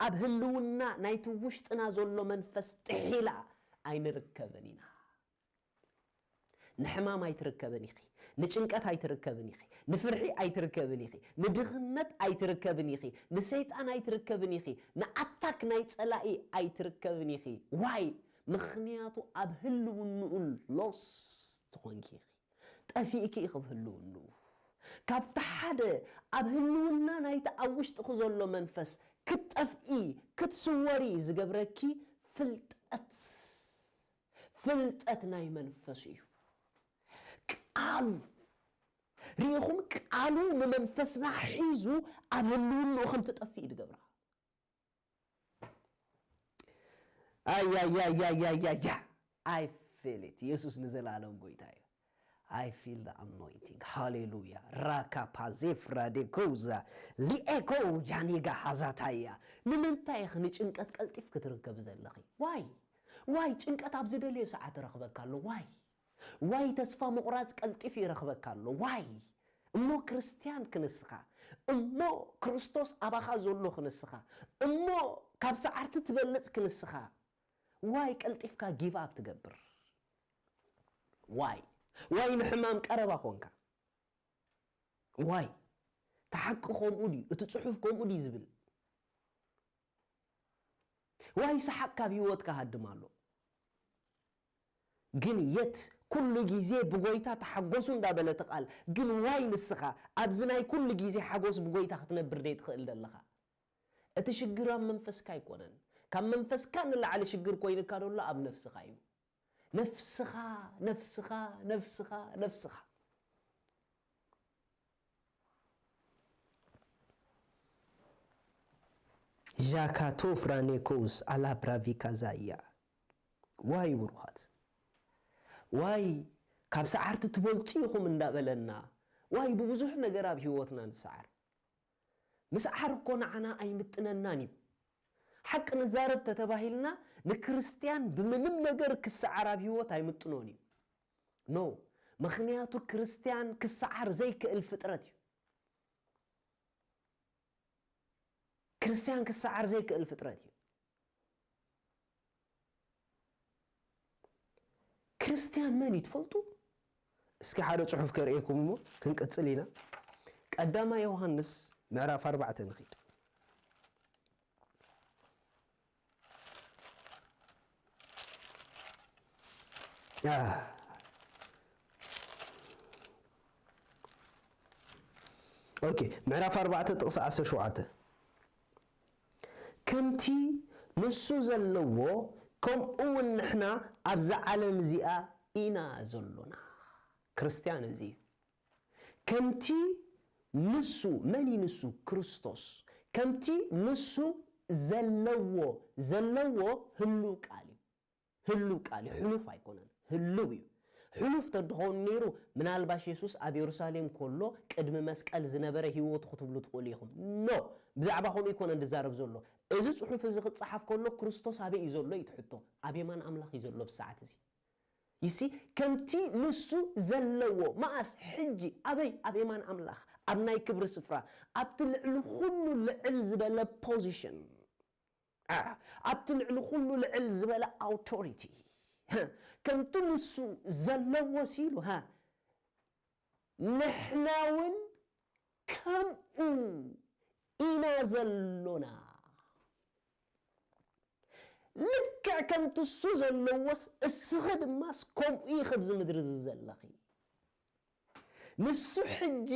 ኣብ ህልውና ናይቲ ውሽጥና ዘሎ መንፈስ ጥሒላ ኣይንርከብን ኢና። ንሕማም ኣይትርከብን ኢኺ፣ ንጭንቀት ኣይትርከብን ኢኺ፣ ንፍርሒ ኣይትርከብን ኢኺ፣ ንድኽነት ኣይትርከብን ኢኺ፣ ንሰይጣን ኣይትርከብን ኢኺ፣ ንኣታክ ናይ ጸላኢ ኣይትርከብን ኢኺ። ዋይ? ምኽንያቱ ኣብ ህልውንኡ ሎስ ትኾንኪ ኢኺ። ጠፊእኪ ኢኺ ኣብ ህልውንኡ። ካብቲ ሓደ ኣብ ህልውና ናይቲ ኣብ ውሽጥኺ ዘሎ መንፈስ ክትጠፍኢ፣ ክትስወሪ ዝገብረኪ ፍልጠት፣ ፍልጠት ናይ መንፈስ እዩ። ቃሉ፣ ርኢኹም፣ ቃሉ ንመንፈስና ሒዙ ኣብ ህልውንኡ ከም ትጠፍእ እዩ ዝገብራ። ኣያያያያያያ። I feel it። ኢየሱስ ንዘለኣለም ጎይታ እዩ። I feel the anointing። ሃሌሉያ። ራካ ፓዜፍ ራዴኮዛ ሊኤኮ ጃኒጋ ሃዛታያ። ንምንታይ ኢኺ ንጭንቀት ቀልጢፍ ክትርከቢ ዘለኺ? ዋይ? ዋይ ጭንቀት ኣብ ዝደለዮ ሰዓት ይረኽበካ ኣሎ? ዋይ? ዋይ ተስፋ ምቑራጽ ቀልጢፍ ይረኽበካ ኣሎ? ዋይ? እሞ ክርስትያን ክንስኻ፣ እሞ ክርስቶስ ኣባኻ ዘሎ ክንስኻ፣ እሞ ካብ ሰዓርቲ ትበልጽ ክንስኻ፣ ዋይ ቀልጢፍካ ጊቭ ኣፕ ትገብር? ዋይ? ዋይ ንሕማም ቀረባ ኾንካ? ዋይ? እቲ ሓቂ ከምኡ ድዩ? እቲ ጽሑፍ ከምኡ ድዩ ዝብል? ዋይ ሰሓቕ ካብ ህይወትካ ሃድም ኣሎ? ግን የት ኩሉ ግዜ ብጎይታ ተሓጎሱ እንዳበለት ቃል፣ ግን ዋይ ንስኻ ኣብዚ ናይ ኩሉ ግዜ ሓጎስ ብጎይታ ክትነብር ደይ ትኽእል ዘለኻ? እቲ ሽግር ኣብ መንፈስካ ኣይኮነን። ካብ መንፈስካ ንላዕሊ ሽግር ኮይንካ ደሎ ኣብ ነፍስኻ እዩ። ነፍስኻ፣ ነፍስኻ፣ ነፍስኻ፣ ነፍስኻ። ዣካቶ ፍራኔኮስ ኣላ ብራቪካ ዛያ። ዋይ ብሩኻት፣ ዋይ ካብ ሰዓርቲ ትበልጹ ኢኹም እንዳበለና፣ ዋይ ብብዙሕ ነገር ኣብ ህይወትና ንሰዓር። ምስዓር እኮ ንዓና ኣይምጥነናን እዩ። ሓቂ ንዛረብ ተተባሂልና ንክርስትያን ብምንም ነገር ክሰዓር ኣብ ህይወት ኣይምጥኖን እዩ። ኖ፣ ምኽንያቱ ክርስትያን ክሰዓር ዘይክእል ፍጥረት እዩ። ክርስትያን ክሰዓር ዘይክእል ፍጥረት እዩ። ክርስትያን መን እዩ ትፈልጡ? እስኪ ሓደ ጽሑፍ ከርእየኩም እሞ ክንቅጽል ኢና። ቀዳማይ ዮሃንስ ምዕራፍ ኣርባዕተ ንኺድ። ኦኬ፣ ምዕራፍ ኣርባዕተ ጥቕሲ ዓሰርተ ሸውዓተ። ከምቲ ንሱ ዘለዎ፣ ከምኡ እውን ንሕና ኣብዛ ዓለም እዚኣ ኢና ዘሎና። ክርስትያን እዚ እዩ። ከምቲ ንሱ፣ መን እዩ ንሱ? ክርስቶስ። ከምቲ ንሱ ዘለዎ፣ ዘለዎ ህሉው ቃል እዩ። ህሉው ቃል እዩ፣ ሕሉፍ ኣይኮነን፣ ህሉው እዩ። ሕሉፍ ተድኸውን ነይሩ፣ ምናልባሽ የሱስ ኣብ የሩሳሌም ከሎ ቅድሚ መስቀል ዝነበረ ህይወቱ ክትብሉ ትኽእሉ ኢኹም። ኖ፣ ብዛዕባ ከምኡ ኣይኮነን ዝዛረብ ዘሎ። እዚ ጽሑፍ እዚ ክጸሓፍ ከሎ ክርስቶስ ኣበይ እዩ ዘሎ እዩ እቲ ሕቶ። ኣብ የማን ኣምላኽ እዩ ዘሎ ብሰዓት እዚ። ይሲ ከምቲ ንሱ ዘለዎ መኣስ ሕጂ ኣበይ ኣብ የማን ኣምላኽ ኣብ ናይ ክብሪ ስፍራ ኣብቲ ልዕሊ ኩሉ ልዕል ዝበለ ፖዚሽን ኣብቲ ልዕሊ ኩሉ ልዕል ዝበለ ኣውቶሪቲ ከምቲ ንሱ ዘለዎ ሲሉ ሃ ንሕና እውን ከምኡ ኢና ዘሎና። ልክዕ ከምቲ እሱ ዘለዎስ እስኺ ድማስ ከምኡ ኢኺ ኣብዚ ምድሪ እዚ ዘለኺ። ንሱ ሕጂ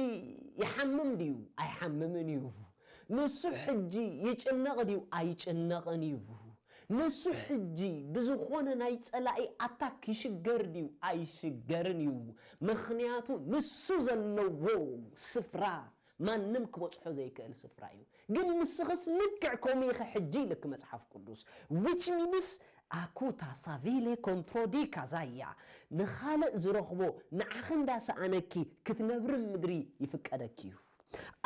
ይሓምም ድዩ? ኣይሓምምን እዩ። ንሱ ሕጂ ይጭነቕ ድዩ? ኣይጭነቕን እዩ። ንሱ ሕጂ ብዝኾነ ናይ ጸላኢ ኣታክ ይሽገር ድዩ? ኣይሽገርን እዩ። ምኽንያቱ ንሱ ዘለዎ ስፍራ ማንም ክበጽሖ ዘይክእል ስፍራ እዩ። ግን ንስኽስ ልክዕ ከምኡ ኢኺ ሕጂ ኢልኪ መጽሓፍ ቅዱስ። Which means ኣኩታ ሳቪሌ ኮንትሮዲ ካዛያ ንኻልእ ዝረኽቦ ንዓኺ እንዳሰኣነኪ ክትነብሪ ምድሪ ይፍቀደኪ እዩ።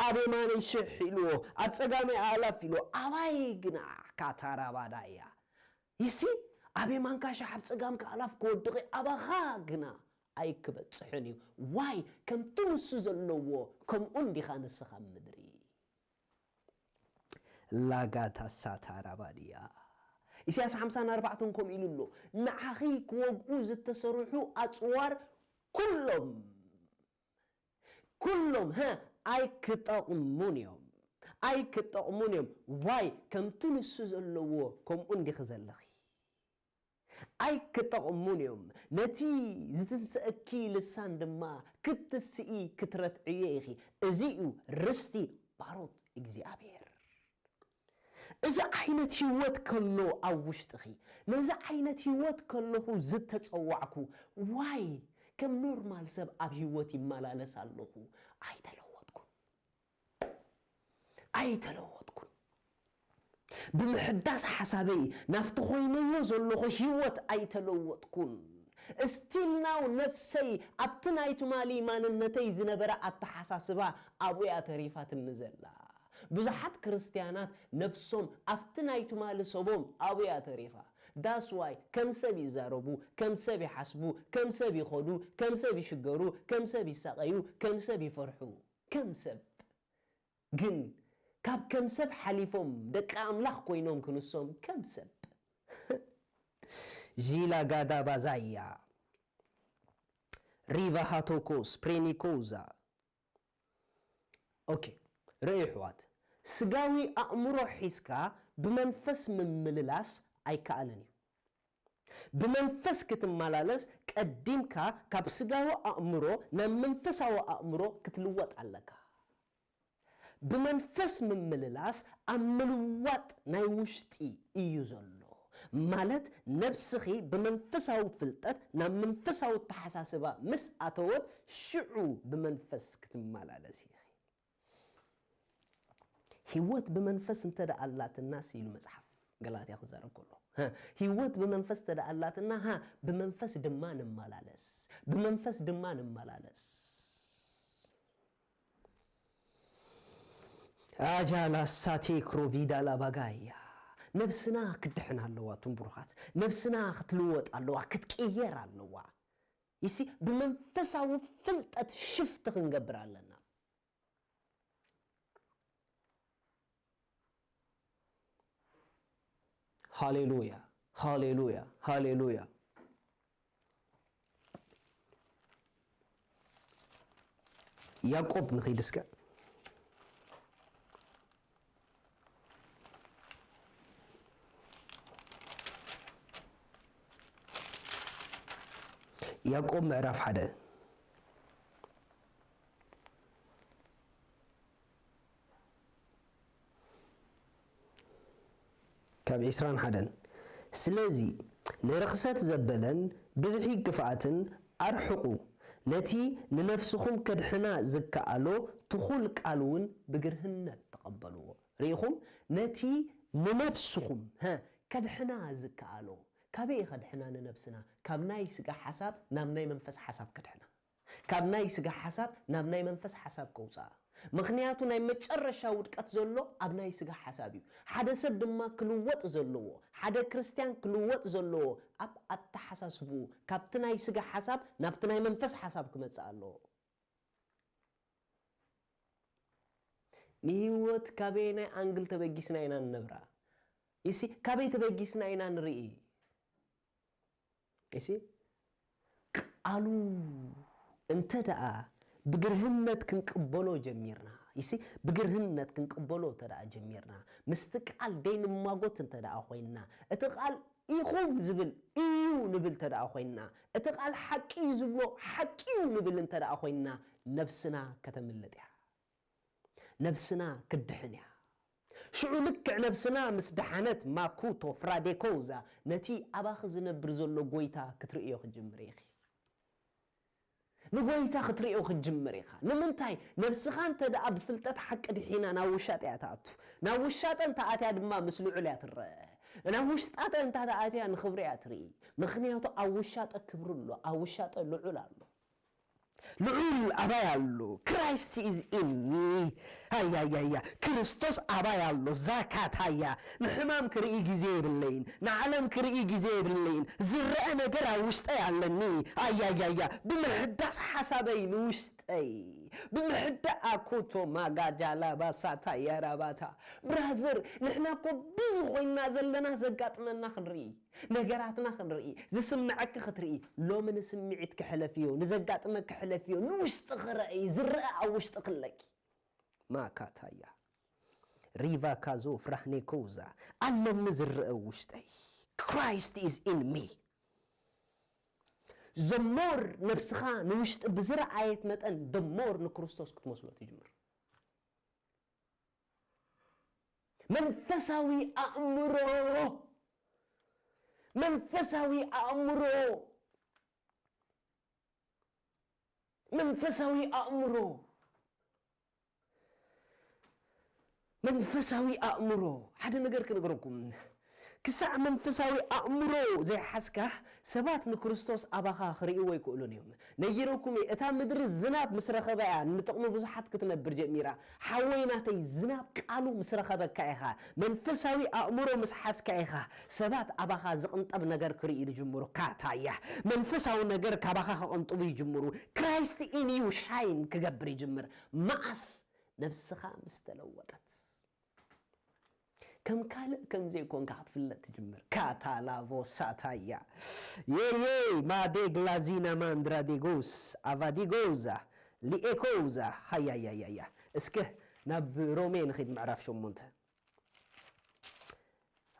ኣብ የማነይ ሽሕ ኢልዎ ኣብ ጸጋመይ ኣእላፍ ኢልዎ ኣባይ ግና ካታራባዳያ ይሲ ኣብ የማንካ ሽሕ ኣብ ጸጋምካ ኣእላፍ ክወድቕ ኣባኻ ግና ኣይክበጽሕን እዩ። ዋይ ከምቲ ንሱ ዘለዎ ከምኡ እንዲኻ ንስኻ ኣብ ምድሪ። ላጋታ ሳታራባድያ ኢሳያስ ሓምሳን ኣርባዕተን ከምኡ ኢሉ ኣሎ። ንዓኺ ክወግኡ ዝተሰርሑ ኣጽዋር ኩሎም ኩሎም ሃ ኣይክጠቕሙን እዮም ኣይክጠቕሙን እዮም። ዋይ ከምቲ ንሱ ዘለዎ ከምኡ እንዲኺ ዘለኺ ኣይክጠቕሙን እዮም። ነቲ ዝትንስአኪ ልሳን ድማ ክትስኢ ክትረትዕዮ ኢኺ። እዚ እዩ ርስቲ ባሮት እግዚኣብሔር። እዚ ዓይነት ህይወት ከሎ ኣብ ውሽጥኺ ነዚ ዓይነት ህይወት ከለኹ ዝተጸዋዕኩ ዋይ ከም ኖርማል ሰብ ኣብ ህይወት ይመላለስ ኣለኹ ኣይተለወጥኩን። ኣይተለወጥኩን። ብምሕዳስ ሓሳበይ ናብቲ ኮይነዮ ዘለኹ ህይወት ኣይተለወጥኩን። Still now ነፍሰይ ኣብቲ ናይ ትማሊ ማንነተይ ዝነበረ ኣተሓሳስባ ኣብኡ እያ ተሪፋትኒ ዘላ። ብዙሓት ክርስትያናት ነፍሶም ኣብቲ ናይ ትማሊ ሰቦም ኣብኡ እያ ተሪፋ። That's why ከም ሰብ ይዛረቡ፣ ከም ሰብ ይሓስቡ፣ ከም ሰብ ይኸዱ፣ ከም ሰብ ይሽገሩ፣ ከም ሰብ ይሳቐዩ፣ ከም ሰብ ይፈርሑ። ከም ሰብ ግን ካብ ከም ሰብ ሓሊፎም ደቂ ኣምላኽ ኮይኖም ክንሶም ከም ሰብ ዢላ ጋዳ ባዛያ ሪቫ ሃቶኮ ስፕሬኒኮዛ ኦኬ ርእዩ ኣሕዋት ስጋዊ ኣእምሮ ሒዝካ ብመንፈስ ምምልላስ ኣይከኣልን እዩ። ብመንፈስ ክትመላለስ ቀዲምካ ካብ ስጋዊ ኣእምሮ ናብ መንፈሳዊ ኣእምሮ ክትልወጥ ኣለካ። ብመንፈስ ምምልላስ ኣብ ምልዋጥ ናይ ውሽጢ እዩ ዘሎ። ማለት ነብስኺ ብመንፈሳዊ ፍልጠት ናብ መንፈሳዊ ኣተሓሳስባ ምስ ኣተወት ሽዑ ብመንፈስ ክትመላለስ ኢኺ። ህይወት ብመንፈስ እንተ ደኣ ኣላትና ኢሉ መጽሓፍ ገላትያ ክዛረብ ከሎ ህይወት ብመንፈስ እንተ ደኣ ኣላትና ሃ ብመንፈስ ድማ ንመላለስ ብመንፈስ ድማ ንመላለስ ኣጃላ ሳቴ ክሮቪዳ ላባጋያ ነብስና ክድሕን ኣለዋ። ትንቡሩኻት ነብስና ክትልወጥ ኣለዋ፣ ክትቅየር ኣለዋ። ይሲ ብመንፈሳዊ ፍልጠት ሽፍት ክንገብር ኣለና። ሃሌሉያ ሃሌሉያ ሃሌሉያ። ያዕቆብ ንኺድ እስከ ያዕቆብ ምዕራፍ ሓደ ካብ ዒስራን ሓደን ስለዚ ንርኽሰት ዘበለን ብዝሒ ክፍኣትን ኣርሕቑ፣ ነቲ ንነፍስኹም ከድሕና ዝከኣሎ ትኹል ቃል እውን ብግርህነት ተቐበልዎ። ርኢኹም፣ ነቲ ንነፍስኹም ከድሕና ዝከኣሎ ካበይ ከድሕና ንነብስና? ካብ ናይ ስጋ ሓሳብ ናብ ናይ መንፈስ ሓሳብ ከድሕና። ካብ ናይ ስጋ ሓሳብ ናብ ናይ መንፈስ ሓሳብ ከውፅኣ። ምኽንያቱ ናይ መጨረሻ ውድቀት ዘሎ ኣብ ናይ ስጋ ሓሳብ እዩ። ሓደ ሰብ ድማ ክልወጥ ዘለዎ፣ ሓደ ክርስትያን ክልወጥ ዘለዎ ኣብ ኣተሓሳስብኡ፣ ካብቲ ናይ ስጋ ሓሳብ ናብቲ ናይ መንፈስ ሓሳብ ክመጽእ ኣለዎ። ንህይወት ካበየናይ ኣንግል ተበጊስና ኢና ንነብራ? ይሲ ካበይ ተበጊስና ኢና ንርኢ? ይሲ ቃሉ እንተ ደኣ ብግርህነት ክንቅበሎ ጀሚርና፣ ይሲ ብግርህነት ክንቅበሎ እንተ ደኣ ጀሚርና፣ ምስቲ ቃል ደይንማጎት እንተ ደኣ ኮይንና፣ እቲ ቃል ኢኹም ዝብል እዩ ንብል እንተ ደኣ ኮይንና፣ እቲ ቃል ሓቂ እዩ ዝብሎ ሓቂ እዩ ንብል እንተ ደኣ ኮይንና፣ ነብስና ከተምልጥ እያ። ነብስና ክትድሕን እያ። ሽዑ ልክዕ ነብስና ምስ ደሓነት፣ ማኩቶ ፍራዴኮዛ፣ ነቲ ኣባኺ ዝነብር ዘሎ ጎይታ ክትርእዮ ክትጅምር ኢኺ። ንጎይታ ክትርእዮ ክትጅምር ኢኻ። ንምንታይ? ነብስኻ እንተ ደኣ ብፍልጠት ሓቂ ድሒና ናብ ውሻጠ እያ ትኣቱ። ናብ ውሻጠ እንተ ኣትያ ድማ ምስ ልዑል እያ ትረአ። ናብ ውሽጣጠ እንተ ኣትያ ንኽብሪ እያ ትርኢ። ምኽንያቱ ኣብ ውሻጠ ክብሪ ኣሎ፣ ኣብ ውሻጠ ልዑል ኣሎ። ልዑል ኣባይ ኣሎ። Christ is in me። ሃያያያ፣ ክርስቶስ ኣባይ ኣሎ። ዛካት ሃያ፣ ንሕማም ክርኢ ግዜ የብለይን፣ ንዓለም ክርኢ ግዜ የብለይን። ዝረአ ነገር ኣብ ውሽጠይ ኣለኒ። ኣያያያ፣ ብምሕዳስ ሓሳበይ ንውሽጠይ፣ ብምሕዳእ ኣኮቶ ማጋጃላ ባሳታ የራባታ። ብራዘር፣ ንሕና እኮ ብዙ ኮይንና ዘለና ዘጋጥመና ክንርኢ፣ ነገራትና ክንርኢ፣ ዝስምዐኪ ክትርኢ፣ ሎሚ ንስምዒት ክሕለፍዮ፣ ንዘጋጥመ ክሕለፍዮ፣ ንውሽጢ ክረኢ፣ ዝረአ ኣብ ውሽጢ ክለኪ። ማካታያ፣ ሪቫ ካዞ፣ ፍራህኔ ኮዛ፣ ኣለኒ ዝረአ ውሽጠይ። Christ is in me። The more ነብስኻ ንውሽጢ ብዝረኣየት መጠን፣ the more ንክርስቶስ ክትመስሎ ትጅምር። መንፈሳዊ ኣእምሮ፣ መንፈሳዊ ኣእምሮ፣ መንፈሳዊ ኣእምሮ፣ መንፈሳዊ ኣእምሮ። ሓደ ነገር ክነግረኩም፣ ክሳዕ መንፈሳዊ ኣእምሮ ዘይሓዝካ፣ ሰባት ንክርስቶስ ኣባኻ ክርእይዎ ኣይክእሉን እዮም። ነጊረኩም እየ፣ እታ ምድሪ ዝናብ ምስ ረኸባ እያ ንጥቕሚ ብዙሓት ክትነብር ጀሚራ። ሓወይ ናተይ፣ ዝናብ ቃሉ ምስ ረኸበካ ኢኻ፣ መንፈሳዊ ኣእምሮ ምስ ሓዝካ ኢኻ፣ ሰባት ኣባኻ ዝቕንጠብ ነገር ክርእዩ ይጅምሩ። ካታያ፣ መንፈሳዊ ነገር ካባኻ ክቕንጥቡ ይጅምሩ። Christ in you shine ክገብር ይጅምር። መኣስ? ነብስኻ ምስ ተለወጠት። ከም ካልእ ከም ዘይኮንካ ክትፍለጥ ትጅምር። ካታላቮ ሳታያ፣ የየይ፣ ማዴ ግላዚና ማንድራ ዴጎስ፣ ኣቫዲጎዛ፣ ሊኤኮዛ። ሃያያያያ፣ እስከ ናብ ሮሜ ንኺድ፣ ምዕራፍ ሸሞንተ።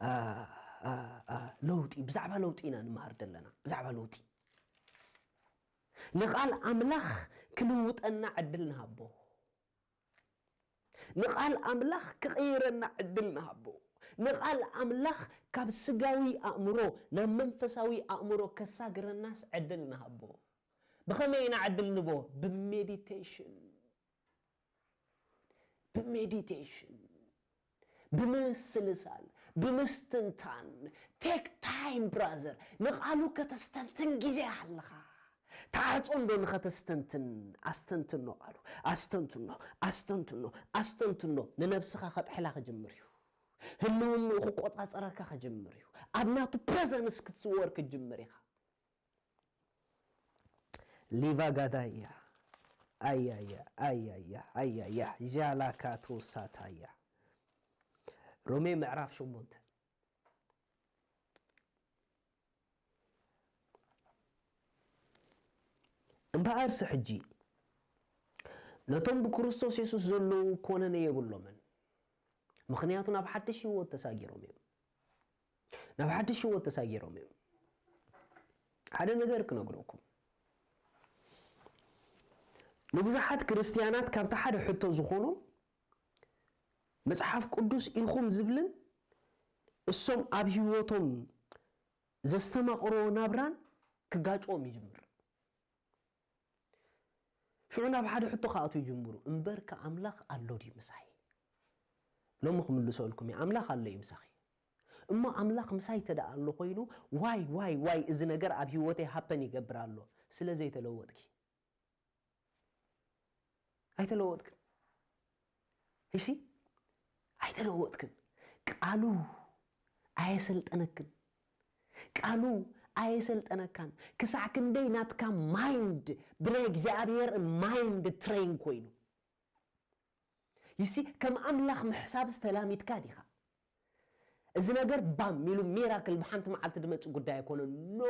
ኣ፣ ኣ፣ ኣ፣ ለውጢ፣ ብዛዕባ ለውጢ ኢና ንመሃር ዘለና፣ ብዛዕባ ለውጢ። ንቓል ኣምላኽ ክልውጠና ዕድል ንሃቦ። ንቓል ኣምላኽ ክቕይረና ዕድል ንሃቦ። ንቓል ኣምላኽ ካብ ስጋዊ ኣእምሮ ናብ መንፈሳዊ ኣእምሮ ከሳግረናስ ዕድል ንሃቦ። ብኸመይ ኢና ዕድል ንቦ? ብሜዲቴሽን። ብሜዲቴሽን፣ ብምስልሳል፣ ብምስትንታን። Take time brother። ንቓሉ ከተስተንትን ግዜ ኣለኻ። ተዓጾ እንዶ ንኸተስተንትን፣ ኣስተንትኖ ቃሉ። ኣስተንትኖ፣ ኣስተንትኖ፣ ኣስተንትኖ። ንነብስኻ ከጥሕላ ክጅምር እዩ። ህልውንኡ ክቆጻጸረካ ክጅምር እዩ። ኣብ ናቱ ፕረዘንስ ክትዝወር ክጅምር ኢኻ። ሊቫ ጋዳያ፣ ኣያያ፣ ኣያያ፣ ኣያያ፣ ዣላካቶ ሳታያ። ሮሜ ምዕራፍ ሸሞንተ። እምበኣርሲ ሕጂ ነቶም ብክርስቶስ የሱስ ዘለዉ ኮነነ የብሎምን፣ ምኽንያቱ ናብ ሓድሽ ህይወት ተሳጊሮም እዮም። ናብ ሓድሽ ህይወት ተሳጊሮም እዮም። ሓደ ነገር ክነግረኩም፣ ንብዙሓት ክርስትያናት ካብቲ ሓደ ሕቶ ዝኾኖም፣ መጽሓፍ ቅዱስ ኢኹም ዝብልን እሶም ኣብ ህይወቶም ዘስተማቕርዎ ናብራን ክጋጭዎም ይጅምር። ሽዑ ናብ ሓደ ሕቶ ክኣትዉ ይጅምሩ፣ "እምበርከ ኣምላኽ ኣሎ ድዩ ምሳይ?" ሎሚ ክምልሰልኩም እየ፣ ኣምላኽ ኣሎ እዩ ምሳኺ። እሞ ኣምላኽ ምሳይ ተደኣ ኣሎ ኮይኑ ዋይ ዋይ ዋይ እዚ ነገር ኣብ ህይወተይ ሃፐን ይገብር ኣሎ። ስለ ዘይተለወጥኪ ኣይተለወጥክን። ይሲ ኣይተለወጥክን። ቃሉ ኣየሰልጠነክን። ቃሉ ኣየሰልጠነካን። ክሳዕ ክንደይ ናትካ ማይንድ ብናይ እግዚኣብሔር ማይንድ ትሬን ኮይኑ ይሲ ከም ኣምላኽ ምሕሳብ ዝተላሚድካ ዲኻ? እዚ ነገር ባም ኢሉ ሚራክል ብሓንቲ መዓልቲ ድመጽእ ጉዳይ ኣይኮነን። ኖ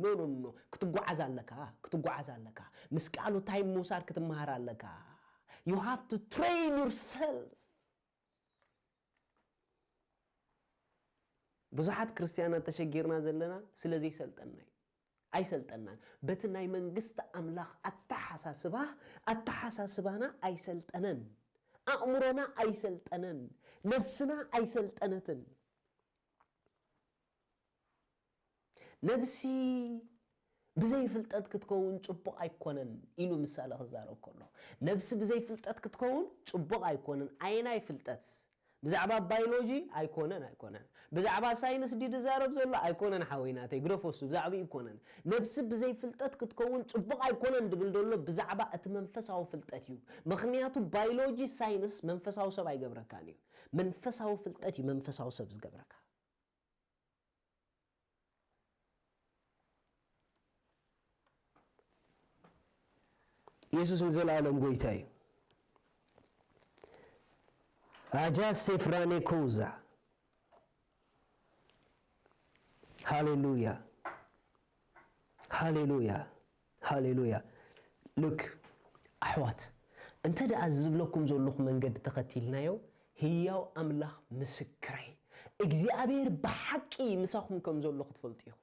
ኖ ኖ ኖ ክትጓዓዝ ኣለካ ክትጓዓዝ ኣለካ። ምስ ቃሉ ታይም ምውሳድ ክትመሃር ኣለካ። You have to train yourself። ብዙሓት ክርስትያናት ተሸጊርና ዘለና ስለ ዘይሰልጠና እዩ። ኣይሰልጠናን። በቲ ናይ መንግስቲ ኣምላኽ ኣተሓሳስባ ኣተሓሳስባና ኣይሰልጠነን። ኣእምሮና ኣይሰልጠነን። ነፍስና ኣይሰልጠነትን። ነብሲ ብዘይ ፍልጠት ክትከውን ጽቡቕ ኣይኮነን ኢሉ ምሳሌ ክዛረብ ከሎ፣ ነብሲ ብዘይ ፍልጠት ክትከውን ጽቡቕ ኣይኮነን። ኣየናይ ፍልጠት? ብዛዕባ ባዮሎጂ ኣይኮነን ኣይኮነን። ብዛዕባ ሳይንስ ድዩ ዝዛረብ ዘሎ? ኣይኮነን ሓወይ ናተይ፣ ግደፎ እሱ ብዛዕባ ኣይኮነን። ነብሲ ብዘይ ፍልጠት ክትከውን ጽቡቕ ኣይኮነን ድብል ዘሎ ብዛዕባ እቲ መንፈሳዊ ፍልጠት እዩ። ምኽንያቱ ባዮሎጂ ሳይንስ መንፈሳዊ ሰብ ኣይገብረካን እዩ። መንፈሳዊ ፍልጠት እዩ መንፈሳዊ ሰብ ዝገብረካ። የሱስ ንዘለኣለም ጎይታ እዩ። ኣጃ ሴፍራኔ ኮዛ። ሃሌሉያ፣ ሃሌሉያ፣ ሃሌሉያ። ሉክ ኣሕዋት፣ እንተ ደኣ ዝብለኩም ዘለኹ መንገዲ ተኸቲልናዮ፣ ህያው ኣምላኽ ምስክረይ፣ እግዚኣብሔር ብሓቂ ምሳኹም ከም ዘሎ ክትፈልጡ ኢኹም።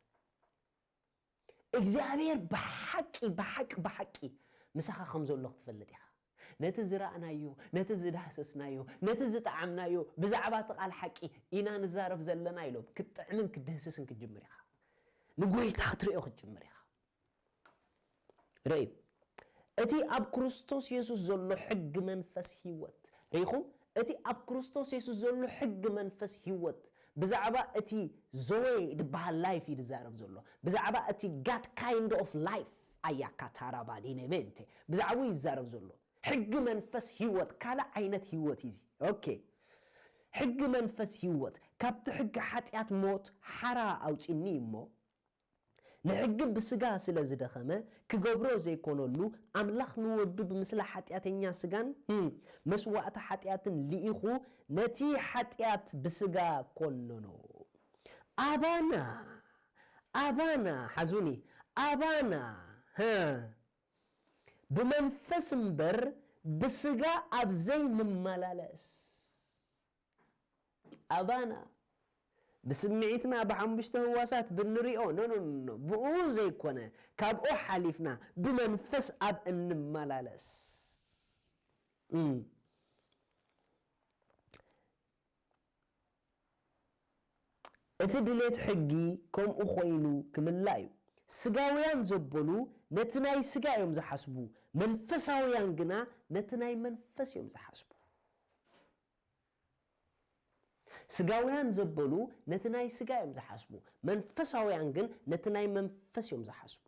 እግዚኣብሔር ብሓቂ ብሓቂ ብሓቂ ምሳኻ ከም ዘሎ ክትፈልጥ ኢኻ። ነቲ ዝረኣናዮ፣ ነቲ ዝዳህሰስናዮ፣ ነቲ ዝጠዓምናዮ፣ ብዛዕባ እቲ ቃል ሓቂ ኢና ንዛረብ ዘለና ኢሎም ክትጥዕምን ክትድህስስን ክትጅምር ኢኻ። ንጎይታ ክትሪኦ ክትጅምር ኢኻ። ርእዩ፣ እቲ ኣብ ክርስቶስ የሱስ ዘሎ ሕጊ መንፈስ ህይወት። ርኢኹም? እቲ ኣብ ክርስቶስ የሱስ ዘሎ ሕጊ መንፈስ ህይወት። ብዛዕባ እቲ ዞዌ ዝበሃል ላይፍ እዩ ዝዛረብ ዘሎ። ብዛዕባ እቲ God kind of life ኣያ ካታራባዲነ ሜንቴ። ብዛዕባኡ እዩ ዝዛረብ ዘሎ። ሕጊ መንፈስ ህይወት፣ ካልእ ዓይነት ህይወት እዩ እዚ። ኦኬ። ሕጊ መንፈስ ህይወት፣ ካብቲ ሕጊ ሓጢኣት ሞት ሓራ ኣውጺኒ እሞ፣ ንሕጊ ብስጋ ስለ ዝደኸመ፣ ክገብሮ ዘይኮነሉ፣ ኣምላኽ ንወዱ ብምስሊ ሓጢኣተኛ ስጋን፣ ህም፣ መስዋእቲ ሓጢኣትን ልኢኹ፣ ነቲ ሓጢኣት ብስጋ ኮነኖ። ኣባና፣ ኣባና፣ ሓዙኒ፣ ኣባና፣ ሀ፣ ብመንፈስ እምበር ብስጋ ኣብ ዘይንመላለስ። ኣባና ብስምዒትና ብሓሙሽተ ህዋሳት ብንሪኦ፣ ኖ፣ ኖ፣ ኖ፣ ኖ፣ ብኡ ዘይኮነ፣ ካብኡ ሓሊፍና ብመንፈስ ኣብ እንመላለስ። እም። እቲ ድሌት ሕጊ ከምኡ ኮይኑ ክምላእ እዩ። ስጋውያን ዘበሉ ነቲ ናይ ስጋ እዮም ዝሓስቡ፣ መንፈሳውያን ግና ነቲ ናይ መንፈስ እዮም ዝሓስቡ። ስጋውያን ዘበሉ ነቲ ናይ ስጋ እዮም ዝሓስቡ፣ መንፈሳውያን ግን ነቲ ናይ መንፈስ እዮም ዝሓስቡ።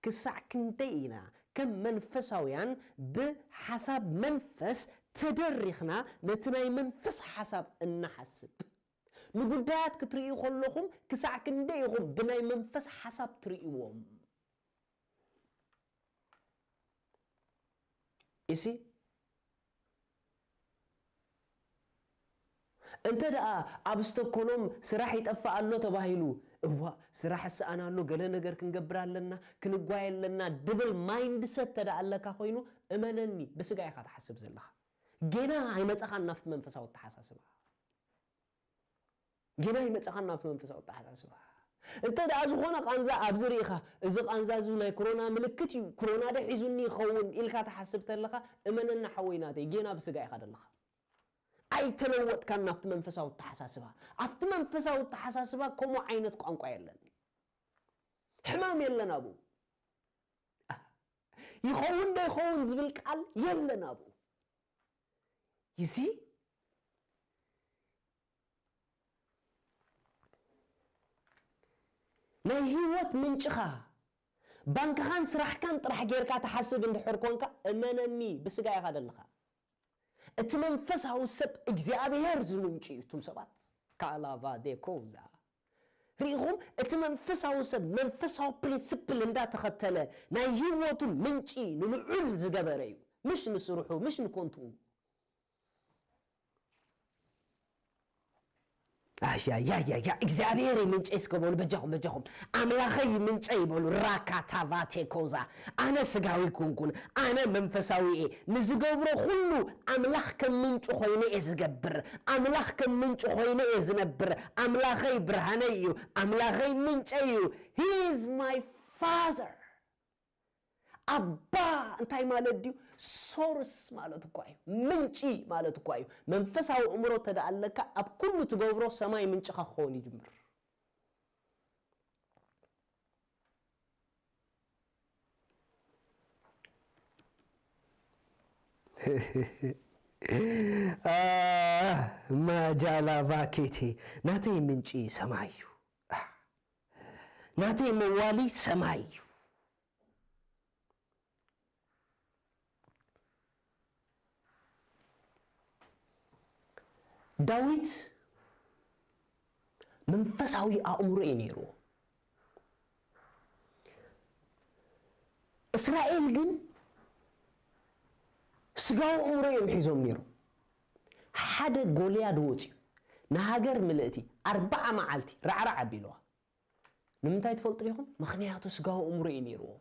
ክሳዕ ክንደይ ኢና ከም መንፈሳውያን ብሓሳብ መንፈስ ተደሪኽና ነቲ ናይ መንፈስ ሓሳብ እንሓስብ? ንጉዳያት ክትርእዩ ከለኹም ክሳዕ ክንደይ ኢኹም ብናይ መንፈስ ሓሳብ ትርእይዎም? ኢሲ እንተ ደኣ ኣብ ስቶኮሎም ስራሕ ይጠፍእ ኣሎ ተባሂሉ፣ እዋእ ስራሕ ይሰኣን ኣሎ፣ ገለ ነገር ክንገብር ኣለና፣ ክንጓየ ኣለና ድብል ማይንድሰት እንተ ደኣ ኣለካ ኮይኑ፣ እመነኒ ብስጋ ኢኻ ትሓስብ ዘለኻ። ጌና ኣይመጻኻን ናብቲ መንፈሳዊ ኣተሓሳስባ። ጌና ኣይመጻኻን ናብቲ መንፈሳዊ ኣተሓሳስባ። እንተ ደኣ ዝኾነ ቃንዛ ኣብዚ ርኢኻ፣ እዚ ቃንዛ እዚ ናይ ኮሮና ምልክት እዩ፣ ኮሮና ዶ ሒዙኒ ይኸውን ኢልካ ትሓስብ ተለኻ፣ እመነኒ ሓወይ ናተይ፣ ጌና ብስጋ ኢኻ ዘለኻ። ኣይተለወጥካን ናብቲ መንፈሳዊ ኣተሓሳስባ። ኣብቲ መንፈሳዊ ኣተሓሳስባ ከምኡ ዓይነት ቋንቋ የለን። ሕማም የለን ኣብኡ። ይኸውን ዶ ይኸውን ዝብል ቃል የለን ኣብኡ። ይሲ ናይ ህይወት ምንጭኻ ባንክኻን ስራሕካን ጥራሕ ጌርካ ትሓስብ እንድሕር ኮንካ፣ እመነኒ፣ ብስጋ ኢኻ ደለኻ። እቲ መንፈሳዊ ሰብ እግዚኣብሔር ዝምንጩ እዩ። እቱም ሰባት ካላቫ ዴኮዛ ርኢኹም፣ እቲ መንፈሳዊ ሰብ መንፈሳዊ ፕሪንስፕል እንዳተኸተለ ናይ ህይወቱ ምንጪ ንልዑል ዝገበረ እዩ፣ ምሽ ንስርሑ፣ ምሽ ንኮንትኡ። ኣያያያያ እግዚኣብሔር ምንጨይ እስከ በሉ በጃኹም በጃኹም። ኣምላኸይ ምንጨይ በሉ። ራካታቫቴ ኮዛ። ኣነ ስጋዊ ኩንኩን፣ ኣነ መንፈሳዊ እየ። ንዝገብሮ ኩሉ ኣምላኽ ከም ምንጩ ኮይነ እየ ዝገብር። ኣምላኽ ከም ምንጩ ኮይነ እየ ዝነብር። ኣምላኸይ ብርሃነይ እዩ። ኣምላኸይ ምንጨይ እዩ። He is my father። ኣባ እንታይ ማለት ድዩ? ሶርስ ማለት እኳ እዩ፣ ምንጪ ማለት እኳ እዩ። መንፈሳዊ እምሮ ተደኣ ኣለካ፣ ኣብ ኩሉ ትገብሮ ሰማይ ምንጭኻ ክኸውን ይጅምር። ማጃላ ቫኬቴ፣ ናተይ ምንጪ ሰማይ እዩ። ናተይ መዋሊ ሰማይ እዩ። ዳዊት መንፈሳዊ ኣእምሮ እዩ ነይርዎ። እስራኤል ግን ስጋዊ ኣእምሮ እዮም ሒዞም ነይሮም። ሓደ ጎልያድ ወፂኡ ንሃገር ምልእቲ ኣርባዓ መዓልቲ ራዕራዕ ኣቢልዋ። ንምንታይ ትፈልጡ ዲኹም? ምኽንያቱ ስጋዊ ኣእምሮ እዩ ነይርዎም።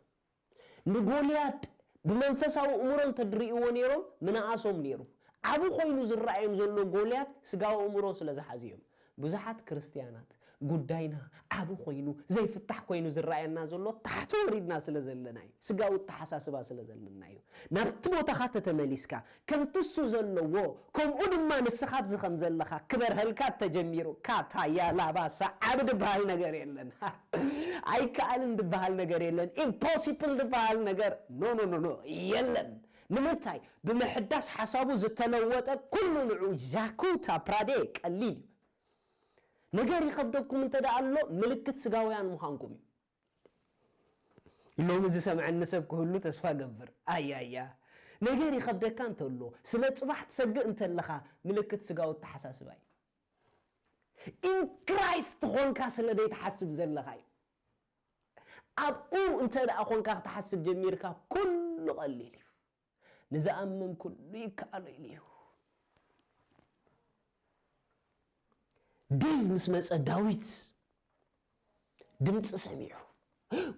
ንጎልያድ ብመንፈሳዊ ኣእምሮ እንተድርእይዎ ነይሮም ምንኣሶም ነይሩ። ዓቢ ኮይኑ ዝረኣዮም ዘሎ ጎልያድ ስጋዊ ኣእምሮ ስለ ዝሓዙ እዮም። ብዙሓት ክርስትያናት ጉዳይና ዓቢ ኮይኑ ዘይፍታሕ ኮይኑ ዝረኣየና ዘሎ ታሕቲ ወሪድና ስለ ዘለና እዩ። ስጋዊ ኣተሓሳስባ ስለ ዘለና እዩ። ናብቲ ቦታኻ ተተመሊስካ ከምቲ እሱ ዘለዎ ከምኡ ድማ ንስኻ ኣብዚ ከም ዘለኻ ክበርሀልካ ተጀሚሩ ካታያ ላባሳ ዓቢ ድበሃል ነገር የለን። ኣይከኣልን ድበሃል ነገር የለን። ኢምፖሲብል ድበሃል ነገር ኖ ኖ ኖ ኖ የለን። ንምንታይ? ብምሕዳስ ሓሳቡ ዝተለወጠ ኩሉ ንዑ ጃኩታ ፕራዴ ቀሊል እዩ። ነገር ይኸብደኩም እንተ ደኣ ኣሎ ምልክት ስጋውያን ምዃንኩም እዩ። ሎሚ ዝሰምዐኒ ሰብ ክህሉ ተስፋ ገብር። ኣያያ ነገር ይኸብደካ እንተሎ ስለ ጽባሕ ትሰግእ እንተለኻ ምልክት ስጋዊ ኣተሓሳስባ እዩ። ኢን ክራይስት ኾንካ ስለ ዘይትሓስብ ዘለኻ እዩ። ኣብኡ እንተ ደኣ ኾንካ ክትሓስብ ጀሚርካ ኩሉ ቀሊል እዩ። ንዝኣምን ኩሉ ይከኣሎ ኢሉ እዩ። ዴቭ ምስ መጸ ዳዊት ድምፂ ሰሚዑ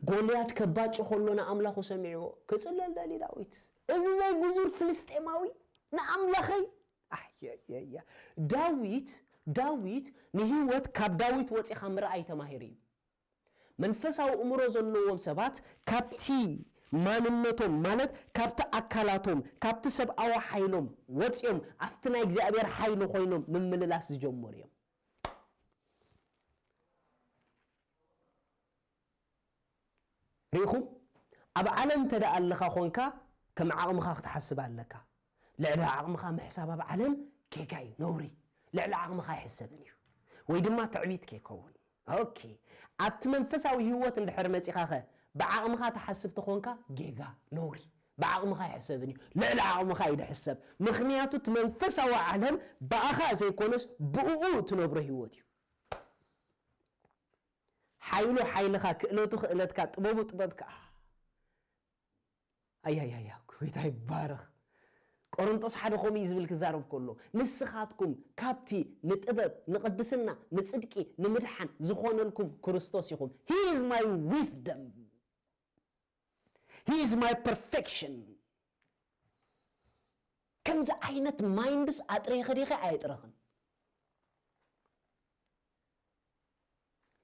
ጎልያድ ከባጭ ከሎ ንኣምላኹ ሰሚዕዎ ክፅለል ደሊ ዳዊት እዚ ዘይጉዙር ፍልስጤማዊ ንኣምላኸይ ኣየየየ ዳዊት ዳዊት ንህይወት ካብ ዳዊት ወፂኻ ምርኣይ ተማሂሩ እዩ መንፈሳዊ እምሮ ዘለዎም ሰባት ካብቲ ማንነቶም ማለት ካብቲ ኣካላቶም ካብቲ ሰብኣዊ ሓይሎም ወፂኦም ኣብቲ ናይ እግዚኣብሔር ሓይሊ ኮይኖም ምምልላስ ዝጀመሩ እዮም ርኢኹም ኣብ ዓለም እንተ ደኣ ኣለኻ ኾንካ ከም ዓቕምኻ ክትሓስብ ኣለካ ልዕሊ ዓቕምኻ ምሕሳብ ኣብ ዓለም ጌጋ እዩ ነውሪ ልዕሊ ዓቕምኻ ኣይሕሰብን እዩ ወይ ድማ ትዕቢት ከይከውን ኦኬ ኣብቲ መንፈሳዊ ህይወት እንድሕር መጺኻኸ ብዓቕምኻ ትሓስብ ተኾንካ ጌጋ ነውሪ ብዓቕምኻ ኣይሕሰብን እዩ ልዕሊ ዓቕምኻ እዩ ድሕሰብ ምኽንያቱ እቲ መንፈሳዊ ዓለም ብኣኻ ዘይኮነስ ብእኡ ትነብሮ ህይወት እዩ ሓይሉ ሓይልኻ ክእለቱ ክእለትካ ጥበቡ ጥበብካ ኣያያያ ጎይታ ይባረኽ ቆሮንጦስ ሓደ ከምኡ እዩ ዝብል ክዛረብ ከሎ ንስኻትኩም ካብቲ ንጥበብ ንቅድስና ንፅድቂ ንምድሓን ዝኾነልኩም ክርስቶስ ኢኹም he is my wisdom he is my perfection ከምዚ ዓይነት ማይንድስ ኣጥሪኸ ዲኸ ኣየጥረኽን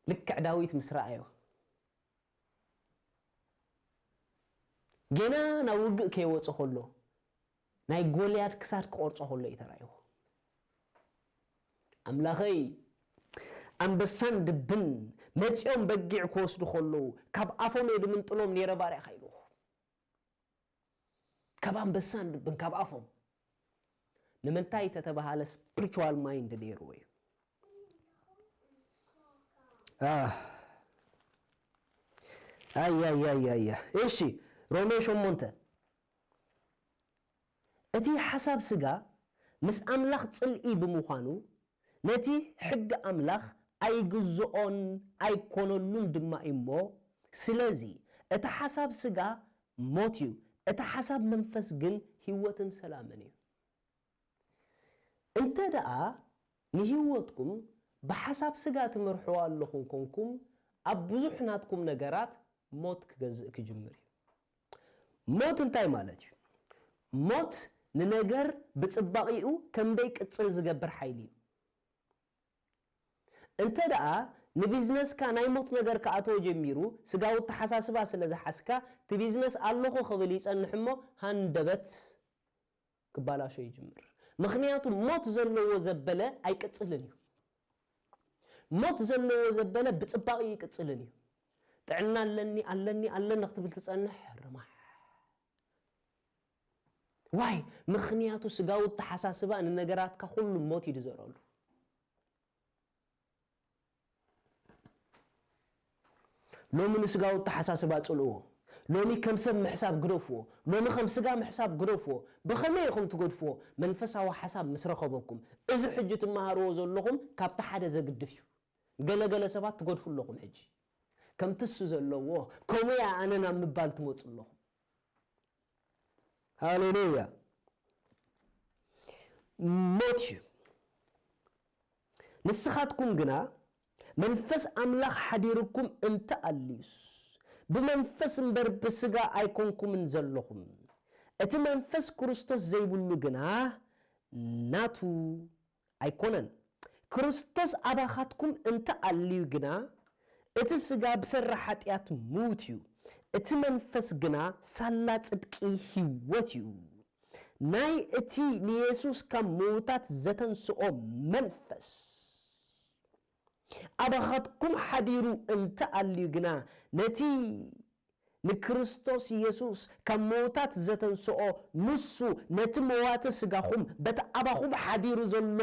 ልክዕ ዳዊት ምስ ረኣዮ ገና ናብ ውግእ ከይወፀ ከሎ ናይ ጎልያድ ክሳድ ክቆርፆ ከሎ እዩ ተራእይዎ ኣምላኸይ ኣንበሳን ድብን መፂኦም በጊዕ ክወስዱ ከለዉ ካብ ኣፎም እየ ድምንጥሎም ነይረ ባርያኻ ኢልዎ ካብ ኣንበሳን ድብን ካብ ኣፎም ንምንታይ ተተባሃለ spiritual mind ነይርዎ እዩ ኣያያያያ። እሺ፣ ሮሜ ሸሞንተ። እቲ ሓሳብ ስጋ ምስ ኣምላኽ ጽልኢ ብምዃኑ፣ ነቲ ሕጊ ኣምላኽ ኣይግዝኦን ኣይኮነሉን ድማ እዩ እሞ፣ ስለዚ እቲ ሓሳብ ስጋ ሞት እዩ፣ እቲ ሓሳብ መንፈስ ግን ህይወትን ሰላምን እዩ። እንተ ደኣ ንህይወትኩም ብሓሳብ ስጋ ትመርሕዋ ኣለኹም ኮንኩም፣ ኣብ ብዙሕ ናትኩም ነገራት ሞት ክገዝእ ክጅምር እዩ። ሞት እንታይ ማለት እዩ? ሞት ንነገር ብጽባቒኡ ከም ደይቅጽል ዝገብር ሓይሊ እዩ። እንተ ደኣ ንቢዝነስካ ናይ ሞት ነገር ክኣትዎ ጀሚሩ፣ ስጋዊ ኣተሓሳስባ ስለ ዝሓዝካ፣ እቲ ቢዝነስ ኣለኹ ክብል ይጸንሕ እሞ፣ ሃንደበት ክባላሾ ይጅምር። ምኽንያቱ ሞት ዘለዎ ዘበለ ኣይቅጽልን እዩ። ሞት ዘለዎ ዘበለ ብጽባቕ ይቅጽልን እዩ። ጥዕና ኣለኒ፣ ኣለኒ፣ ኣለኒ ክትብል ትጸንሕ፣ ርማሕ። ዋይ? ምኽንያቱ ስጋዊ ኣተሓሳስባ ንነገራትካ ኩሉ ሞት እዩ ዝዘረሉ። ሎሚ ንስጋዊ ኣተሓሳስባ ጽልእዎ። ሎሚ ከም ሰብ ምሕሳብ ግደፍዎ። ሎሚ ከም ስጋ ምሕሳብ ግደፍዎ። ብኸመይ ኢኹም ትገድፍዎ? መንፈሳዊ ሓሳብ ምስ ረኸበኩም። እዚ ሕጂ ትመሃርዎ ዘለኹም ካብቲ ሓደ ዘግድፍ እዩ። ገለ ገለ ሰባት ትገድፉ ኣለኹም ሕጂ። ከምቲ እሱ ዘለዎ፣ ከምኡ እያ ኣነ ናብ ምባል ትመጹ ኣለኹም። ሃሌሉያ። ሞት እዩ። ንስኻትኩም ግና መንፈስ ኣምላኽ ሓዲርኩም እንተ ኣልዩስ፣ ብመንፈስ እምበር ብስጋ ኣይኮንኩምን ዘለኹም። እቲ መንፈስ ክርስቶስ ዘይብሉ ግና ናቱ ኣይኮነን። ክርስቶስ ኣባኻትኩም እንተ ኣልዩ ግና፣ እቲ ስጋ ብሰሪ ሓጢኣት ምዉት እዩ፣ እቲ መንፈስ ግና ሳላ ጽድቂ ህይወት እዩ። ናይ እቲ ንየሱስ ካብ ምዉታት ዘተንስኦ መንፈስ ኣባኻትኩም ሓዲሩ እንተ ኣልዩ ግና፣ ነቲ ንክርስቶስ የሱስ ካብ ምዉታት ዘተንስኦ፣ ንሱ ነቲ መዋቲ ስጋኹም በቲ ኣባኹም ሓዲሩ ዘሎ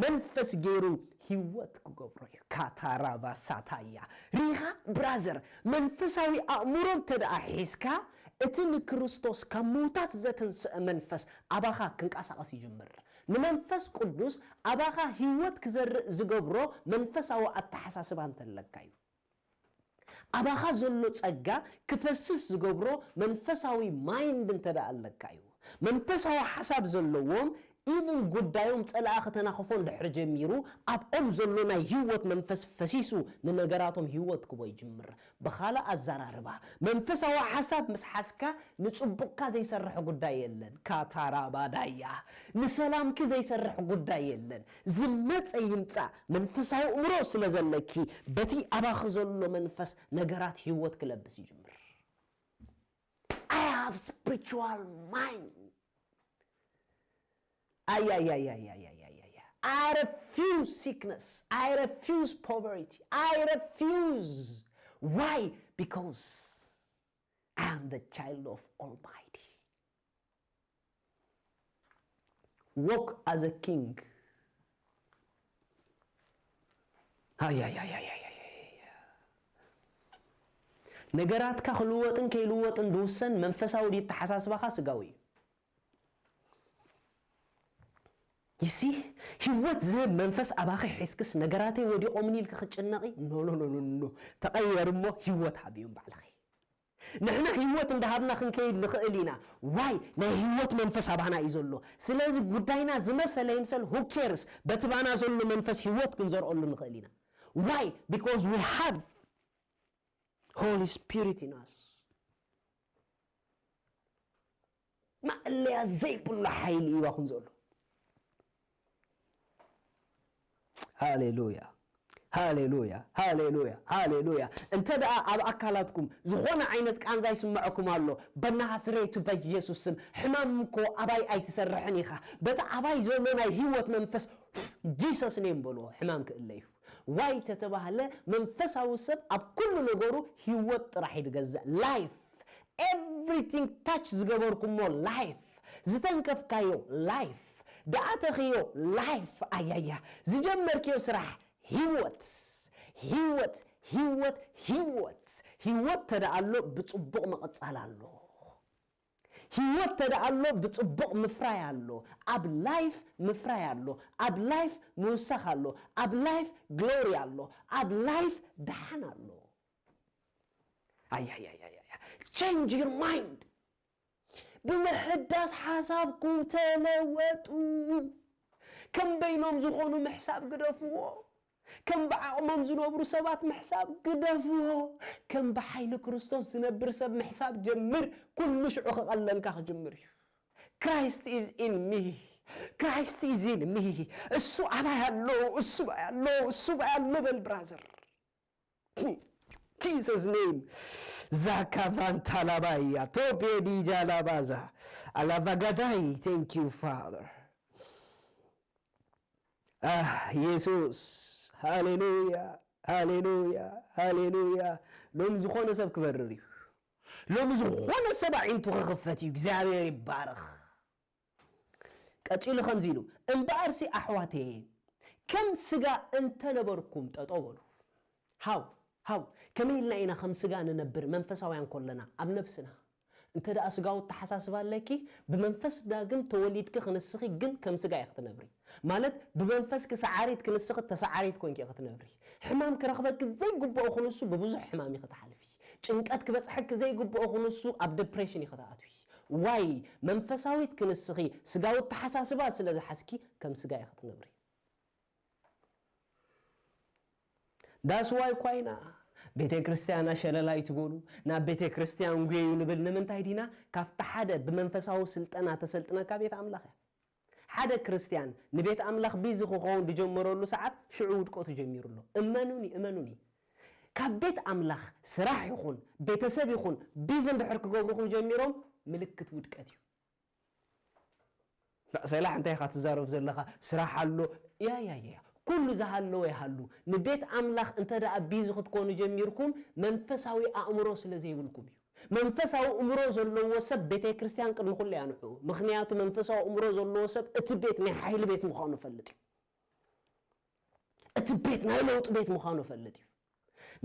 መንፈስ ገይሩ ህይወት ክገብሮ እዩ። ካታራባ ሳታያ። ሪኻ ብራዘር፣ መንፈሳዊ ኣእምሮ እንተ ደኣ ሒዝካ፣ እቲ ንክርስቶስ ካብ ምዉታት ዘተንስአ መንፈስ ኣባኻ ክንቀሳቐስ ይጅምር። ንመንፈስ ቅዱስ ኣባኻ ህይወት ክዘርእ ዝገብሮ መንፈሳዊ ኣተሓሳስባ እንተለካ እዩ። ኣባኻ ዘሎ ጸጋ ክፈስስ ዝገብሮ መንፈሳዊ ማይንድ እንተ ደኣ ኣለካ እዩ። መንፈሳዊ ሓሳብ ዘለዎም፣ ኢቭን ጉዳዮም ጸላኢ ክተናኽፎ እንድሕር ጀሚሩ፣ ኣብኦም ዘሎ ናይ ህይወት መንፈስ ፈሲሱ ንነገራቶም ህይወት ክቦ ይጅምር። ብኻልእ ኣዘራርባ፣ መንፈሳዊ ሓሳብ ምስ ሓዝካ ንጽቡቕካ ዘይሰርሕ ጉዳይ የለን። ካታራባዳያ፣ ንሰላምኪ ዘይሰርሕ ጉዳይ የለን። ዝመጸ ይምጻእ፣ መንፈሳዊ እምሮ ስለ ዘለኪ፣ በቲ ኣባኺ ዘሎ መንፈስ ነገራት ህይወት ክለብስ ይጅምር። I have spiritual mind. Ay, ay, ay, ay, ay, ay, ay, ay, ay. I refuse sickness. I refuse poverty. I refuse. Why? Because I am the child of Almighty. Walk as a king. ኣይ፣ ኣይ፣ ኣይ፣ ኣይ፣ ኣይ፣ ኣይ፣ ኣይ። ነገራትካ ክልወጥን ከይልወጥን ዝውሰን መንፈሳዊ ድዩ ኣተሓሳስባኻ ስጋዊ እዩ? ይሲ፣ ህይወት ዝህብ መንፈስ ኣባኺ ሒዝክስ ነገራተይ ወዲቖምኒ ኢልኪ ክትጭነቒ? ኖ፣ ኖ፣ ኖ፣ ኖ፣ ኖ። ተቐየሪ እሞ ህይወት ሃብዮም ባዕልኺ። ንሕና ህይወት እንዳሃብና ክንከይድ ንኽእል ኢና። ዋይ? ናይ ህይወት መንፈስ ኣባና እዩ ዘሎ። ስለዚ ጉዳይና ዝመሰለ ይምሰል፣ who cares? በቲ ባና ዘሎ መንፈስ ህይወት ክንዘርኦሉ ንኽእል ኢና። Why? Because we have Holy Spirit in us. ማእለያ ዘይብሉ ሓይሊ እዩ ኣኹም ዘሎ። ሃሌሉያ፣ ሃሌሉያ፣ ሃሌሉያ፣ ሃሌሉያ። እንተ ደኣ ኣብ ኣካላትኩም ዝኾነ ዓይነት ቃንዛ ይስምዐኩም ኣሎ፣ በናዝሬቱ በኢየሱስ ስም፣ ሕማም እኮ ኣባይ ኣይትሰርሕን ኢኻ። በቲ ኣባይ ዘሎ ናይ ህይወት መንፈስ ጂሰስ ኔም በልዎ፣ ሕማም ክእለ እዩ። ዋይ ተተባህለ መንፈሳዊ ሰብ ኣብ ኩሉ ነገሩ ህይወት ጥራሕ እዩ ዝገዝእ። ላይፍ፣ ኤቭሪቲንግ ታች ዝገበርኩሞ ላይፍ፣ ዝተንከፍካዮ ላይፍ፣ ደኣተኽዮ ላይፍ፣ ኣያያ፣ ዝጀመርክዮ ስራሕ ህይወት፣ ህይወት፣ ህይወት ህይወት ህይወት ተደኣ ኣሎ፣ ብጽቡቕ ምቕጻል ኣሎ። ህይወት ተደኣ ኣሎ፣ ብጽቡቕ ምፍራይ ኣሎ። ኣብ ላይፍ ምፍራይ ኣሎ። ኣብ ላይፍ ምውሳኽ ኣሎ። ኣብ ላይፍ ግሎሪ ኣሎ። ኣብ ላይፍ ደሓን ኣሎ። ኣያያያያ፣ change your mind። ብምሕዳስ ሓሳብኩም ተለወጡ። ከም በይኖም ዝኾኑ ምሕሳብ ግደፍዎ። ከም ብዓቕሞም ዝነብሩ ሰባት ምሕሳብ ግደፍዎ። ከም ብሓይሊ ክርስቶስ ዝነብር ሰብ ምሕሳብ ጀምር። ኩሉ ሽዑ ክቐለልካ ክጅምር እዩ። Christ is in me. Christ is in me. እሱ ኣባይ ኣሎ፣ እሱ ባይ ኣሎ፣ እሱ ባይ ኣሎ በል ብራዘር። Jesus name. ዛካቫንታ ላባያ ቶቤ ዲጃ ላባዛ ኣላቫጋዳይ። Thank you Father. ኣህ የሱስ፣ ሃሌሉያ፣ ሃሌሉያ፣ ሃሌሉያ። ሎም ዝኾነ ሰብ ክበርር እዩ። ሎም ዝኾነ ሰብ ኣዒንቱ ክኽፈት እዩ። እግዚኣብሔር ይባረኽ። ቀጺሉ ከምዚ ኢሉ፣ እምበኣርሲ ኣሕዋተየ፣ ከም ስጋ እንተነበርኩም ጠጠው በሉ። ሃው ሃው፣ ከመይ ኢልና ኢና ከም ስጋ ንነብር መንፈሳውያን ኮለና ኣብ ነብስና? እንተ ደኣ ስጋዊ ኣተሓሳስባ ኣለኪ፣ ብመንፈስ ዳግም ተወሊድኪ ክንስኺ ግን ከም ስጋ ኢኺ ክትነብሪ። ማለት ብመንፈስኪ ሰዓሪት ክንስኺ ተሰዓሪት ኮንኪ ኢኺ ክትነብሪ። ሕማም ክረኽበኪ ዘይግብኦ ክንሱ ብብዙሕ ሕማም ኢኺ ትሓልፊ። ጭንቀት ክበጽሐኪ ዘይግብኦ ክንሱ ኣብ ደፕሬሽን ኢኺ ትኣትዊ። ዋይ መንፈሳዊት ክንስኺ ስጋዊ ኣተሓሳስባ ስለ ዝሓዝኪ ከም ስጋ ኢኺ ክትነብሪ። ዳስዋይ ኳይና ቤተ ክርስቲያን ኣሸለላይ ትበሉ፣ ናብ ቤተ ክርስቲያን ጉየዩ ንብል። ንምንታይ ዲና? ካብቲ ሓደ ብመንፈሳዊ ስልጠና ተሰልጥነካ ቤት ኣምላኽ እያ። ሓደ ክርስቲያን ንቤት ኣምላኽ ቢዚ ክኸውን ዝጀመረሉ ሰዓት ሽዑ ውድቀቱ ጀሚሩ ኣሎ። እመኑኒ፣ እመኑኒ። ካብ ቤት ኣምላኽ ስራሕ ይኹን ቤተሰብ ይኹን ቢዚ እንድሕር ክገብሩኹም ጀሚሮም ምልክት ውድቀት እዩ። ሰላሕ እንታይ ኢኻ ትዛረብ ዘለኻ? ስራሕ ኣሎ። ያ፣ ያ፣ ያ፣ ያ። ኩሉ ዝሃለወ ይሃሉ። ንቤት ኣምላኽ እንተ ደኣ ቢዚ ክትኮኑ ጀሚርኩም መንፈሳዊ ኣእምሮ ስለ ዘይብልኩም እዩ። መንፈሳዊ እምሮ ዘለዎ ሰብ ቤተ ክርስቲያን ቅድሚ ኩሉ እያ ንዕኡ። ምኽንያቱ መንፈሳዊ እምሮ ዘለዎ ሰብ እቲ ቤት ናይ ሓይሊ ቤት ምዃኑ ይፈልጥ እዩ። እቲ ቤት ናይ ለውጢ ቤት ምዃኑ ይፈልጥ እዩ።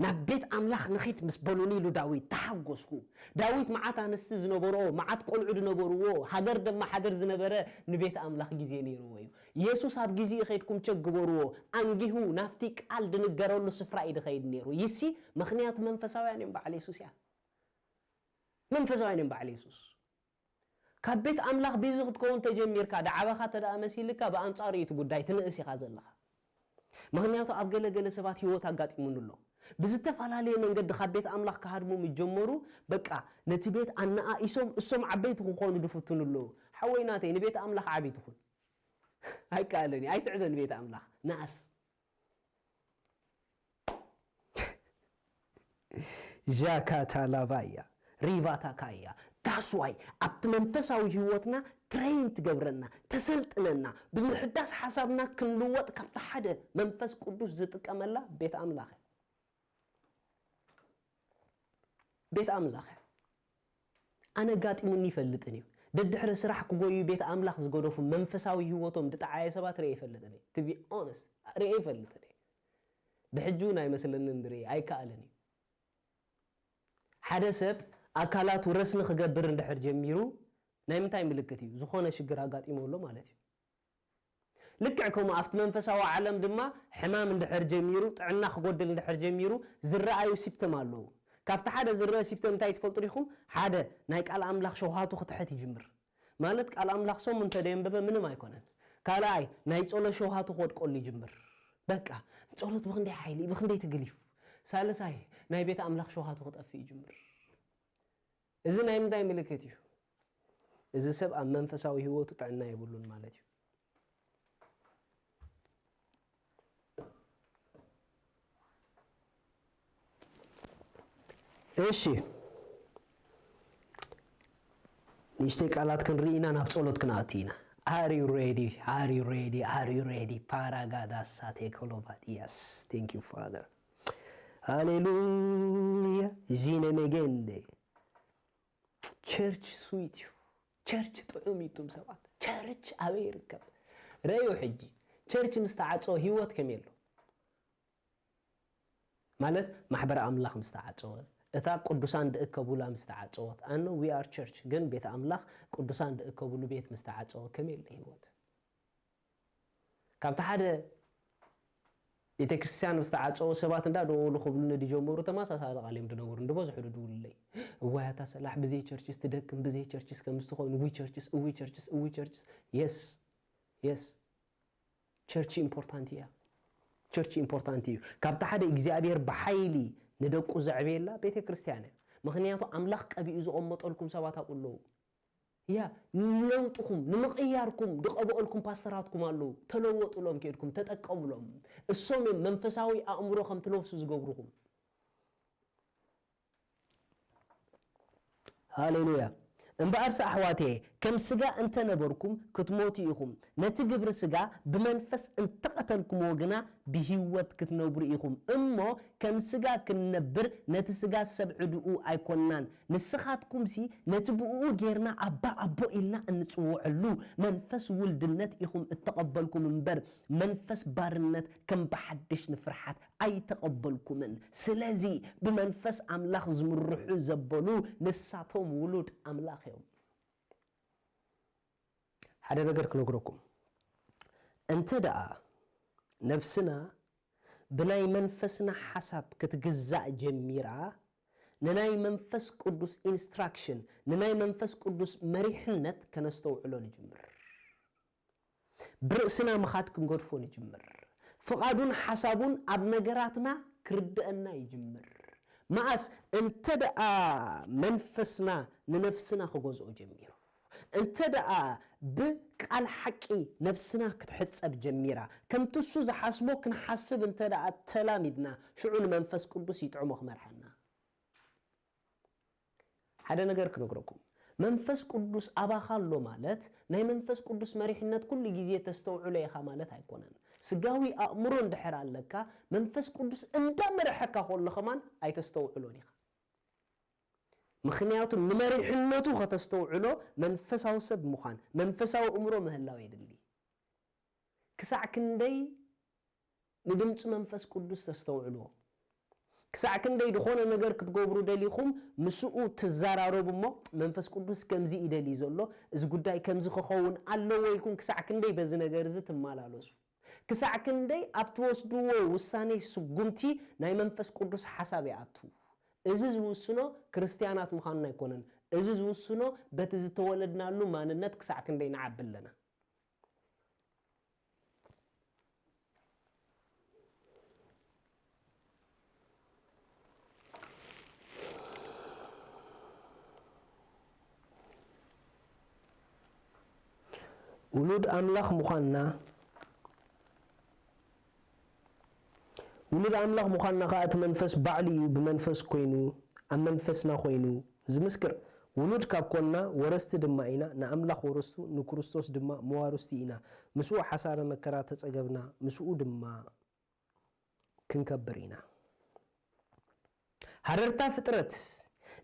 ናብ ቤት ኣምላኽ ንኺድ ምስ በሉኒ ኢሉ ዳዊት ተሓጎስኩ። ዳዊት መዓት ኣንስቲ ዝነበርኦ፣ መዓት ቆልዑ ዝነበርዎ፣ ሃገር ድማ ሃገር ዝነበረ ንቤት ኣምላኽ ግዜ ነይርዎ እዩ። የሱስ ኣብ ግዜኡ ኸይድኩም ቸክ ግበርዎ፣ ኣንጊሁ ናብቲ ቃል ዝንገረሉ ስፍራ እዩ ዝኸይድ ነይሩ። ይሲ ምኽንያቱ መንፈሳውያን እዮም በዓል የሱስ እያ። መንፈሳውያን እዮም በዓል የሱስ። ካብ ቤት ኣምላኽ ቢዚ ክትከውን ተጀሚርካ፣ ዳዕባኻ ተደኣ መሲልካ፣ ብኣንጻሩ እዩ እቲ ጉዳይ፣ ትንእስ ኢኻ ዘለኻ። ምኽንያቱ ኣብ ገለ ገለ ሰባት ህይወት ኣጋጢሙኒ ኣሎ። ብዝተፈላለየ መንገዲ ካብ ቤት ኣምላኽ ክሃድሙ ምስ ጀመሩ፣ በቃ ነቲ ቤት ኣነኣኢሶም እሶም ዓበይቲ ክኾኑ ዝፍትኑ ኣለዉ። ሓወይ ናተይ፣ ንቤት ኣምላኽ ዓቢ ትኹን። ኣይከኣልን እዩ። ኣይትዕበ ንቤት ኣምላኽ። ንኣስ። ዣካታ ላቫያ ሪቫታ ካያ። ዳስዋይ ኣብቲ መንፈሳዊ ህይወትና ትሬን ትገብረና፣ ተሰልጥነና፣ ብምሕዳስ ሓሳብና ክንልወጥ ካብቲ ሓደ መንፈስ ቅዱስ ዝጥቀመላ ቤት ኣምላኽ እያ። ቤት ኣምላኽ እያ። ኣነ ኣጋጢሙኒ ይፈልጥን እዩ። ደድሕሪ ስራሕ ክጎዩ ቤት ኣምላኽ ዝገደፉ መንፈሳዊ ህይወቶም ዝጠዓየ ሰባት ርእየ ይፈልጥን እየ። To be honest፣ ርእየ ይፈልጥን እየ። ብሕጂ እውን ኣይመስለንን ዝርእየ፣ ኣይከኣልን እዩ። ሓደ ሰብ ኣካላቱ ረስኒ ክገብር እንድሕር ጀሚሩ ናይ ምንታይ ምልክት እዩ? ዝኾነ ሽግር ኣጋጢሞ ኣሎ ማለት እዩ። ልክዕ ከምኡ ኣብቲ መንፈሳዊ ዓለም ድማ ሕማም እንድሕር ጀሚሩ፣ ጥዕና ክጎድል እንድሕር ጀሚሩ ዝረኣዩ ሲፕተም ኣለዉ። ካብቲ ሓደ ዝረአ ሲፕተም እንታይ ትፈልጡ ዲኹም? ሓደ ናይ ቃል ኣምላኽ ሸውሃቱ ክትሕት ይጅምር። ማለት ቃል ኣምላኽ ሶም እንተ ደየንበበ ምንም ኣይኮነን። ካልኣይ ናይ ጸሎት ሸውሃቱ ክወድቀሉ ይጅምር። በቃ ጸሎት ብኽንደይ ሓይሊ፣ ብኽንደይ ትግል እዩ። ሳልሳይ ናይ ቤት ኣምላኽ ሸውሃቱ ክጠፍእ ይጅምር። እዚ ናይ ምንታይ ምልክት እዩ? እዚ ሰብ ኣብ መንፈሳዊ ህይወቱ ጥዕና የብሉን ማለት እዩ። እሺ፣ ንእሽተይ ቃላት ክንርኢ ኢና፣ ናብ ጸሎት ክንኣቱ ኢና። Are you ready? Are you ready? Are you ready? ፓራጋዳሳ ቴኮሎባዲያስ። Thank you Father. ሃሌሉያ። ዢነ ሜጌንዴ። ቸርች ስዊት እዩ። ቸርች ጥዑም እዩ። እቱም ሰባት፣ ቸርች ኣበይ ይርከብ? ረእዩ ሕጂ። ቸርች ምስ ተዓጸወ ህይወት ከመይ ኣሎ? ማለት ማሕበር ኣምላኽ ምስ ተዓጸወ፣ እታ ቅዱሳን ዝእከቡላ ምስ ተዓጸወት፣ ኣነ we are church ግን ቤት ኣምላኽ ቅዱሳን ዝእከቡሉ ቤት ምስ ተዓጸወ ከመይ ኣሎ ህይወት? ካብቲ ሓደ ቤተ ክርስቲያን ምስ ተዓጸወ ሰባት እንዳ ደወሉ ክብሉኒ ዝጀመሩ ተመሳሳሊ ቃል እዮም ዝነገሩ። እንዲ በዝሑ ዝድውሉለይ፣ እዋይ ኣታ ሰላሕ ብዘይ ቸርችስ ትደክም፣ ብዘይ ቸርችስ ከምዚ ትኸውን፣ ዊ ቸርችስ እዊ ቸርችስ እዊ ቸርችስ። የስ የስ፣ ቸርች ኢምፖርታንት እያ። ቸርች ኢምፖርታንት እዩ። ካብቲ ሓደ እግዚኣብሔር ብሓይሊ ንደቁ ዘዕበየላ ቤተ ክርስቲያን እያ። ምኽንያቱ ኣምላኽ ቀቢኡ ዝቐመጠልኩም ሰባት ኣብኡ ኣለዉ። ያ ንለውጥኹም ንምቕያርኩም ዝቐብኦልኩም ፓስተራትኩም ኣለዉ። ተለወጡሎም፣ ከድኩም ተጠቀሙሎም። እሶም እዮም መንፈሳዊ ኣእምሮ ከም ትለብሱ ዝገብርኹም። ሃሌሉያ። እምበኣርስ ኣሕዋተየ፣ ከም ስጋ እንተ ነበርኩም ክትሞቱ ኢኹም፣ ነቲ ግብሪ ስጋ ብመንፈስ እንተ ቐተልኩምዎ ግና ብህይወት ክትነብሩ ኢኹም። እሞ ከም ስጋ ክንነብር ነቲ ስጋ ሰብ ዕድኡ ኣይኮንናን። ንስኻትኩምሲ ነቲ ብእኡ ጌርና ኣባ ኣቦ ኢልና እንጽውዐሉ መንፈስ ውልድነት ኢኹም እተቐበልኩም እምበር መንፈስ ባርነት ከም ብሓድሽ ንፍርሓት ኣይተቐበልኩምን። ስለዚ ብመንፈስ ኣምላኽ ዝምርሑ ዘበሉ ንሳቶም ውሉድ ኣምላኽ እዮም። ሓደ ነገር ክነግረኩም። እንተ ደኣ ነብስና ብናይ መንፈስና ሓሳብ ክትግዛእ ጀሚራ፣ ንናይ መንፈስ ቅዱስ ኢንስትራክሽን፣ ንናይ መንፈስ ቅዱስ መሪሕነት ከነስተውዕሎ ንጅምር። ብርእስና ምኻድ ክንገድፎ ንጅምር። ፍቓዱን ሓሳቡን ኣብ ነገራትና ክርድአና ይጅምር። መኣስ እንተ ደኣ መንፈስና ንነፍስና ክገዝኦ ጀሚሩ፣ እንተ ደኣ ብቃል ሓቂ ነፍስና ክትሕጸብ ጀሚራ፣ ከምቲ እሱ ዝሓስቦ ክንሓስብ እንተ ደኣ ተላሚድና፣ ሽዑ ንመንፈስ ቅዱስ ይጥዕሞ ክመርሐና። ሓደ ነገር ክነግረኩም። መንፈስ ቅዱስ ኣባኻ ኣሎ ማለት ናይ መንፈስ ቅዱስ መሪሕነት ኩሉ ግዜ ተስተውዕሎ ኢኻ ማለት ኣይኮነን። ስጋዊ ኣእምሮ እንድሕር ኣለካ፣ መንፈስ ቅዱስ እንዳመርሐካ ከሎ ከማን ኣይተስተውዕሎን ኢኻ። ምኽንያቱ ንመሪሕነቱ ከተስተውዕሎ መንፈሳዊ ሰብ ምዃን፣ መንፈሳዊ ኣእምሮ ምህላው የድሊ። ክሳዕ ክንደይ ንድምፂ መንፈስ ቅዱስ ተስተውዕልዎ? ክሳዕ ክንደይ ዝኾነ ነገር ክትገብሩ ደሊኹም ምስኡ ትዘራረቡ እሞ፣ መንፈስ ቅዱስ ከምዚ እዩ ደልዩ ዘሎ፣ እዚ ጉዳይ ከምዚ ክኸውን ኣለዎ ኢልኩም ክሳዕ ክንደይ በዚ ነገር እዚ ትመላለሱ? ክሳዕ ክንደይ ኣብ ትወስድዎ ውሳኔ ስጉምቲ ናይ መንፈስ ቅዱስ ሓሳብ ይኣቱ? እዚ ዝውስኖ ክርስትያናት ምዃንና ኣይኮነን። እዚ ዝውስኖ በቲ ዝተወለድናሉ ማንነት ክሳዕ ክንደይ ንዓቢ ኣለና። ውሉድ ኣምላኽ ምዃንና፣ ውሉድ ኣምላኽ ምዃንና ኸኣ እቲ መንፈስ ባዕሉ እዩ ብመንፈስ ኮይኑ፣ ኣብ መንፈስና ኮይኑ ዝምስክር። ውሉድ ካብ ኮንና ወረስቲ ድማ ኢና፣ ንኣምላኽ ወረስቱ፣ ንክርስቶስ ድማ መዋርስቲ ኢና። ምስኡ ሓሳረ መከራ ተጸገብና፣ ምስኡ ድማ ክንከብር ኢና። ሃረርታ ፍጥረት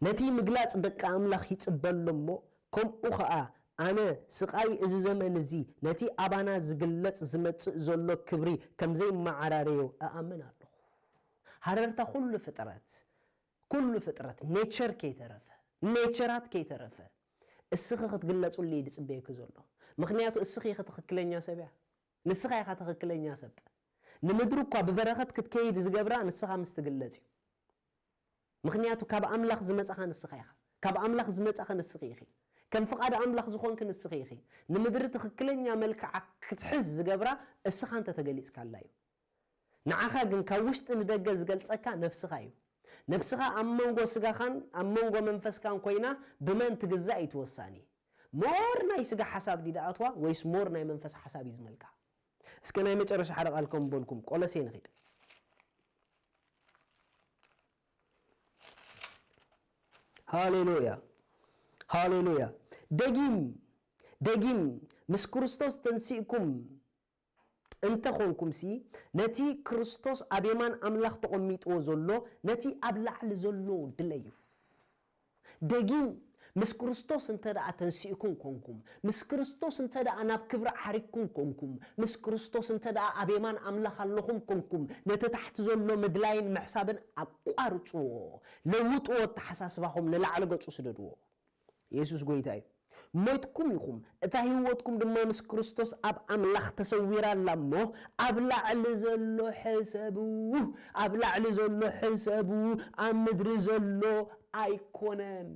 ነቲ ምግላጽ ደቂ ኣምላኽ ይጽበ ኣሎ እሞ፣ ከምኡ ኸኣ ኣነ ስቓይ እዚ ዘመን እዚ ነቲ ኣባና ዝግለጽ ዝመጽእ ዘሎ ክብሪ ከም ዘይመዓራረዮ እኣምን ኣለኹ። ሃረርታ ኩሉ ፍጥረት፣ ኩሉ ፍጥረት፣ ኔቸር ከይተረፈ፣ ኔቸራት ከይተረፈ፣ እስኺ ክትግለጹሉ እዩ ዝጽበየኪ ዘሎ። ምኽንያቱ እስኺ ኢኺ ትኽክለኛ ሰብ እያ። ንስኻ ኢኻ ትኽክለኛ ሰብ። ንምድሪ እኳ ብበረኸት ክትከይድ ዝገብራ ንስኻ ምስ ትግለጽ እዩ። ምኽንያቱ ካብ ኣምላኽ ዝመጻኻ ንስኻ ኢኻ። ካብ ኣምላኽ ዝመጻኺ ንስኺ ኢኺ። ከም ፍቓድ ኣምላኽ ዝኾንኪ ንስኺ ኢኺ። ንምድሪ ትኽክለኛ መልክዓ ክትሕዝ ዝገብራ እስኻ እንተ ተገሊጽካላ እዩ። ንዓኻ ግን ካብ ውሽጢ ንደገ ዝገልጸካ ነብስኻ እዩ። ነብስኻ ኣብ መንጎ ስጋኻን ኣብ መንጎ መንፈስካን ኮይና ብመን ትግዛእ እዩ እቲ ወሳኒ። ሞር ናይ ስጋ ሓሳብ ድዩ ዝኣትዋ ወይስ ሞር ናይ መንፈስ ሓሳብ እዩ ዝመልካ? እስከ ናይ መጨረሻ ሓደ ቃል ከም በልኩም ቆሎሴ ንኺድ። ሃሌሉያ፣ ሃሌሉያ። ደጊም፣ ደጊም ምስ ክርስቶስ ተንሲእኩም እንተ ኾንኩምሲ፣ ነቲ ክርስቶስ ኣብ የማን ኣምላኽ ተቐሚጥዎ ዘሎ፣ ነቲ ኣብ ላዕሊ ዘሎ ድለዩ። ደጊም ምስ ክርስቶስ እንተ ደኣ ተንሲእኩም ኮንኩም፣ ምስ ክርስቶስ እንተ ደኣ ናብ ክብሪ ዓሪግኩም ኮንኩም፣ ምስ ክርስቶስ እንተ ደኣ ኣብ የማን ኣምላኽ ኣለኹም ኮንኩም፣ ነቲ ታሕቲ ዘሎ ምድላይን ምሕሳብን ኣቋርጽዎ። ለውጥዎ፣ ኣተሓሳስባኹም ንላዕሊ ገጹ ስደድዎ። የሱስ ጐይታ እዩ። ሞይትኩም ኢኹም፣ እታ ህይወትኩም ድማ ምስ ክርስቶስ ኣብ ኣምላኽ ተሰዊራ ኣላ እሞ፣ ኣብ ላዕሊ ዘሎ ሕሰቡ፣ ኣብ ላዕሊ ዘሎ ሕሰቡ፣ ኣብ ምድሪ ዘሎ ኣይኮነን፣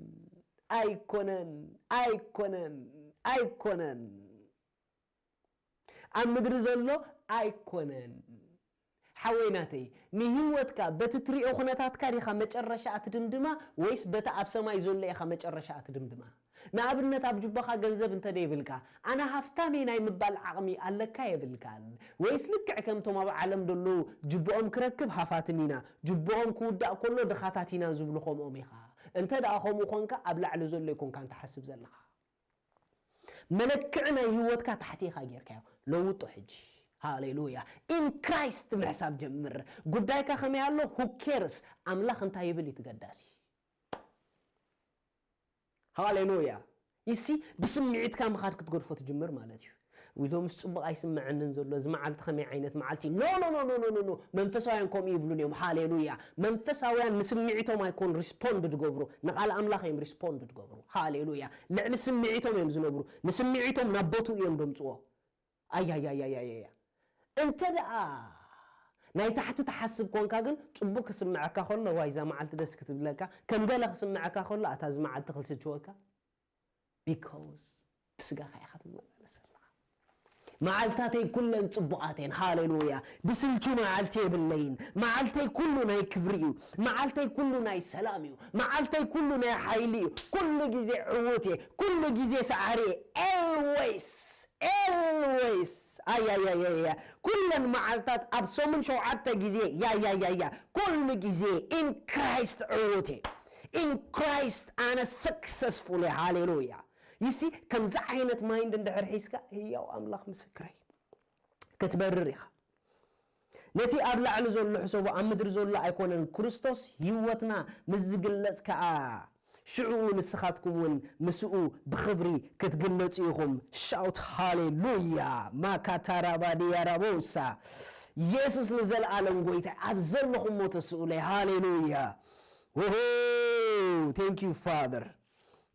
ኣይኮነን፣ ኣይኮነን፣ ኣይኮነን። ኣብ ምድሪ ዘሎ ኣይኮነን። ሓወይ ናተይ፣ ንህይወትካ በቲ ትሪኦ ኩነታትካ ዲኻ መጨረሻ ኣትድምድማ፣ ወይስ በቲ ኣብ ሰማይ ዘሎ ኢኻ መጨረሻ ኣትድምድማ? ንኣብነት፣ ኣብ ጁባኻ ገንዘብ እንተ ደይብልካ፣ ኣነ ሃፍታም እየ ናይ ምባል ዓቕሚ ኣለካ የብልካን? ወይስ ልክዕ ከምቶም ኣብ ዓለም ዘለዉ ጁባኦም ክረክብ ሃፋትም ኢና፣ ጁባኦም ክውዳእ ከሎ ድኻታት ኢና ዝብሉ ከምኦም ኢኻ? እንተ ደኣ ከምኡ ኾንካ፣ ኣብ ላዕሊ ዘሎ ኣይኮንካን ትሓስብ ዘለኻ። መለክዒ ናይ ህይወትካ ታሕቲ ኢኻ ጌርካዮ። ለውጦ ሕጂ። ሃሌሉያ። In Christ ምሕሳብ ጀምር። ጉዳይካ ከመይ ኣሎ? Who cares? ኣምላኽ እንታይ ይብል እዩ ትገዳሲ። ሃሌሉያ። ይሲ ብስምዒትካ ምኻድ ክትገድፎ ትጅምር ማለት እዩ። ዊሎምስ ጽቡቕ ኣይስምዐንን ዘሎ፣ እዚ መዓልቲ ከመይ ዓይነት መዓልቲ? ኖ፣ ኖ፣ ኖ፣ ኖ፣ ኖ፣ ኖ፣ ኖ። መንፈሳውያን ከምኡ ይብሉን እዮም። ሃሌሉያ። መንፈሳውያን ንስምዒቶም ኣይኮን ሪስፖንድ ድገብሩ፣ ንቓል ኣምላኽ እዮም ሪስፖንድ ድገብሩ። ሃሌሉያ። ልዕሊ ስምዒቶም እዮም ዝነብሩ። ንስምዒቶም ናብ ቦትኡ እዮም ደምጽዎ። ኣያያያያያያ። እንተ ደኣ ናይ ታሕቲ ትሓስብ ኮንካ ግን፣ ጽቡቕ ክስምዐካ ከሎ፣ ዋይ፣ እዛ መዓልቲ ደስ ክትብለካ፣ ከም ገለ ክስምዐካ ከሎ፣ ኣታ እዚ መዓልቲ ክልስችወካ። ቢኮዝ ብስጋኻ ኢኻ ትመላለስ ዘለኻ። መዓልታተይ ኩለን ጽቡቓት እየን። ሃሌሉያ። ድስልቹ መዓልቲ የብለይን። መዓልተይ ኩሉ ናይ ክብሪ እዩ። መዓልተይ ኩሉ ናይ ሰላም እዩ። መዓልተይ ኩሉ ናይ ሓይሊ እዩ። ኩሉ ግዜ ዕዉት እየ። ኩሉ ግዜ ሰዓሪ እየ። ኤልዌይስ፣ ኤልዌይስ። ኣያያያያ። ኩለን መዓልታት ኣብ ሰሙን ሸውዓተ ግዜ። ያያያያ። ኩሉ ግዜ in Christ ዕዉት እየ። In Christ ኣነ ሰክሰስፉል እየ። ሃሌሉያ። ይሲ፣ ከምዚ ዓይነት ማይንድ እንድሕር ሒዝካ፣ ህያው ኣምላኽ ምስክረይ፣ ክትበርር ኢኻ። ነቲ ኣብ ላዕሊ ዘሎ ሕሰቡ፣ ኣብ ምድሪ ዘሎ ኣይኮነን። ክርስቶስ ህይወትና ምስ ዝግለጽ ከኣ፣ ሽዑ ንስኻትኩም እውን ምስኡ ብኽብሪ ክትግለጹ ኢኹም። ሻውት ሃሌሉያ። ማካታራባዲያራቦሳ። የሱስ ንዘለኣለም ጐይታ። ኣብ ዘለኹሞ ተስኡለይ። ሃሌሉያ። ኦሆ፣ thank you Father።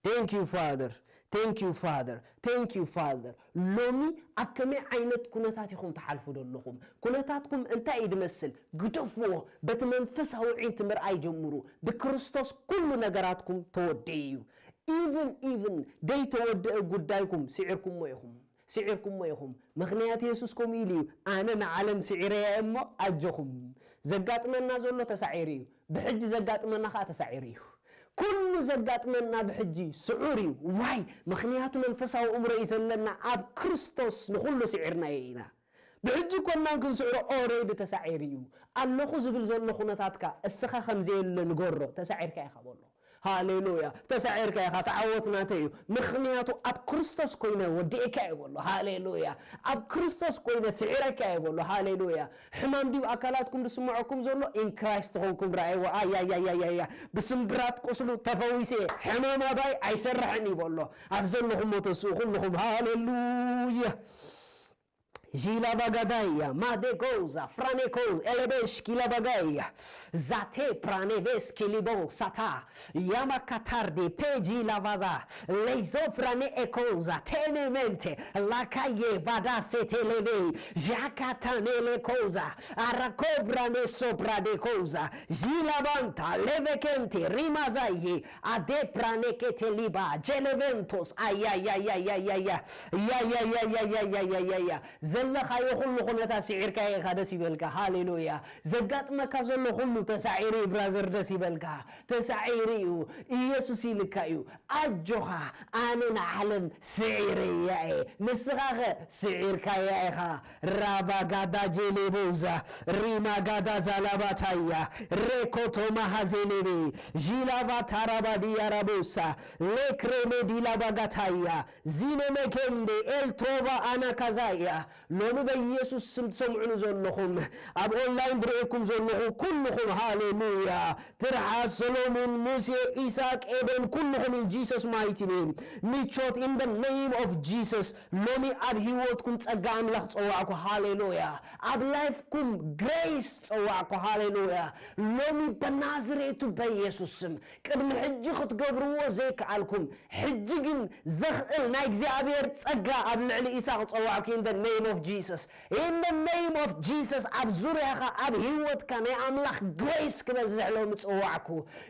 Thank you Father። Thank you Father። Thank you Father። ሎሚ ኣብ ከመይ ዓይነት ኩነታት ኢኹም ትሓልፉ ዘለኹም? ኩነታትኩም እንታይ እዩ ዝመስል? ግደፍዎ። በቲ መንፈሳዊ ዒንቲ ምርኣይ ጀምሩ። ብክርስቶስ ኩሉ ነገራትኩም ተወዲኡ እዩ። ኢቭን፣ ኢቭን ደይተወደአ ጉዳይኩም ስዒርኩሞ ኢኹም። ስዒርኩሞ ኢኹም። ምኽንያት የሱስ ከምኡ ኢሉ እዩ፣ "ኣነ ንዓለም ስዒረያ እሞ ኣጆኹም። ዘጋጥመና ዘሎ ተሳዒሩ እዩ፣ ብሕጂ ዘጋጥመና ኸኣ ተሳዒሩ እዩ። ኩሉ ዘጋጥመና ብሕጂ ስዑር እዩ። ዋይ? ምኽንያቱ መንፈሳዊ እምሮ እዩ ዘለና፣ ኣብ ክርስቶስ ንኹሉ ስዒርናዮ ኢና። ብሕጂ ኮናን ክንስዕሮ ኦሬዲ ተሳዒሩ እዩ። ኣለኹ ዝብል ዘሎ ኩነታትካ እስኻ ከም ዘየለ ንገሮ፣ ተሳዒርካ ኢኻ በሎ። ሃሌሉያ። ተሳዒርካ ኢኻ፣ ተዓወት ናተይ እዩ። ምኽንያቱ ኣብ ክርስቶስ ኮይነ ወዲኤካ እየ በሎ። ሃሌሉያ። ኣብ ክርስቶስ ኮይነ ስዒረካ እየ በሎ። ሃሌሉያ። ሕማም ድዩ ኣካላትኩም ዝስምዐኩም ዘሎ? ኢን ክራይስት ዝኾንኩም ረኣይዎ። ኣያያያያያ። ብስምብራት ቁስሉ ተፈዊሰ እየ። ሕማም ኣባይ ኣይሰርሕን እዩ በሎ። ኣብ ዘለኹሞ ተስኡ ኩልኹም። ሃሌሉያ። ዢላቫጋዳያ ማዴጎዛ ፍራኔኮዝ ኤሌቤሽ ኪላቫጋያ ዛቴ ፕራኔቬስ ኪሊቦ ሳታ ያማካታርዴ ፔጂ ላቫዛ ሌዞ ፍራኔ ኤኮዛ ቴኔሜንቴ ላካዬ ቫዳሴ ቴሌቬ ዣካታኔሌ ኮዛ አራኮ ፍራኔ ሶፕራዴ ኮዛ ዢላቫንታ ሌቬኬንቴ ሪማዛዬ አዴ ፕራኔኬቴ ሊባ ጄሌቬንቶስ አያያያያያያ ያያያያያያያያ ዘለኻዮ ኩሉ ኩነታት ስዒርካዮ ኢኻ። ደስ ይበልካ። ሃሌሉያ። ዘጋጥመካ ዘሎ ኩሉ ተሳዒሩ እዩ ብራዘር። ደስ ይበልካ። ተሳዒሩ እዩ። ኢየሱስ ኢልካ እዩ። ኣጆኻ። ኣነ ንዓለም ስዒረያ እየ። ንስኻኸ ስዒርካያ ኢኻ። ራባጋዳ ጄሌቦዛ ሪማጋዳ ዛላባታያ ሬኮቶማ ሃዜሌቤ ዢላቫ ታራባዲያ ራቦሳ ሌክሬሜ ዲላባጋታያ ዚኔሜኬንዴ ኤልትሮቫ አናካዛያ ሎሚ በኢየሱስ ስም ትሰምዑኒ ዘለኹም፣ ኣብ ኦንላይን ድርእኩም ዘለኹ ኩልኹም፣ ሃሌሉያ። ትርሓስ፣ ሰሎሙን፣ ሙሴ፣ ኢሳቅ፣ ኤደን፣ ኩልኹም in Jesus mighty name። ምቾት in the name of Jesus። ሎሚ ኣብ ህይወትኩም ጸጋ ኣምላኽ ጸዋዕኩ፣ ሃሌሉያ። ኣብ ላይፍኩም ግሬስ ጸዋዕኩ፣ ሃሌሉያ። ሎሚ በናዝሬቱ በኢየሱስ ስም ቅድሚ ሕጂ ክትገብርዎ ዘይከኣልኩም፣ ሕጂ ግን ዘኽእል ናይ እግዚኣብሔር ጸጋ ኣብ ልዕሊ ኢሳቅ ጸዋዕኩ in the name of Jesus። In the name of Jesus፣ ኣብ ዙርያኻ፣ ኣብ ህይወትካ ናይ ኣምላኽ ግሬስ ክበዝሕ ሎሚ ጸዋዕኩ።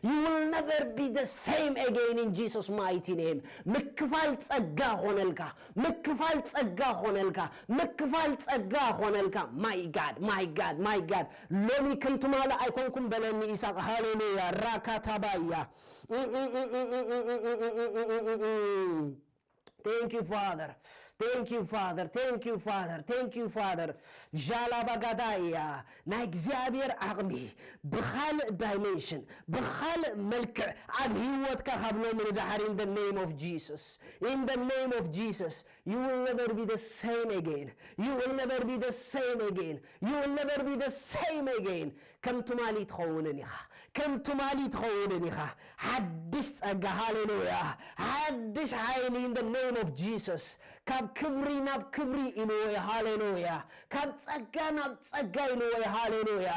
You will never be the same again in Jesus mighty name። ምክፋል ጸጋ ኾነልካ፣ ምክፋል ጸጋ ኾነልካ፣ ምክፋል ጸጋ ኾነልካ። My God, my God, my God። ሎሚ ከም ትማሊ ኣይኮንኩም በለኒ ኢሳቅ። ሃሌሉያ። ራካታባያ። Thank you, Father. Thank you, Father. Thank you, Father. Thank you, Father. ዣላባጋዳያ፣ ናይ እግዚኣብሔር ዓቕሚ ብኻልእ ዳይሜንሽን፣ ብኻልእ መልክዕ ኣብ ህይወትካ ካብ ሎሚ ንድሓር in the name of Jesus. In the name of Jesus. You will never be the same again. You will never be the same again. You will never be the same again. ከም ትማሊ ትኸውንን ኢኻ። ከም ትማሊ ትኸውንን ኢኻ። ሓድሽ ጸጋ፣ ሃሌሉያ። ሓድሽ ሓይሊ in the name of Jesus። ካብ ክብሪ ናብ ክብሪ ኢልዎ እዩ፣ ሃሌሉያ። ካብ ጸጋ ናብ ጸጋ ኢልዎ እዩ፣ ሃሌሉያ።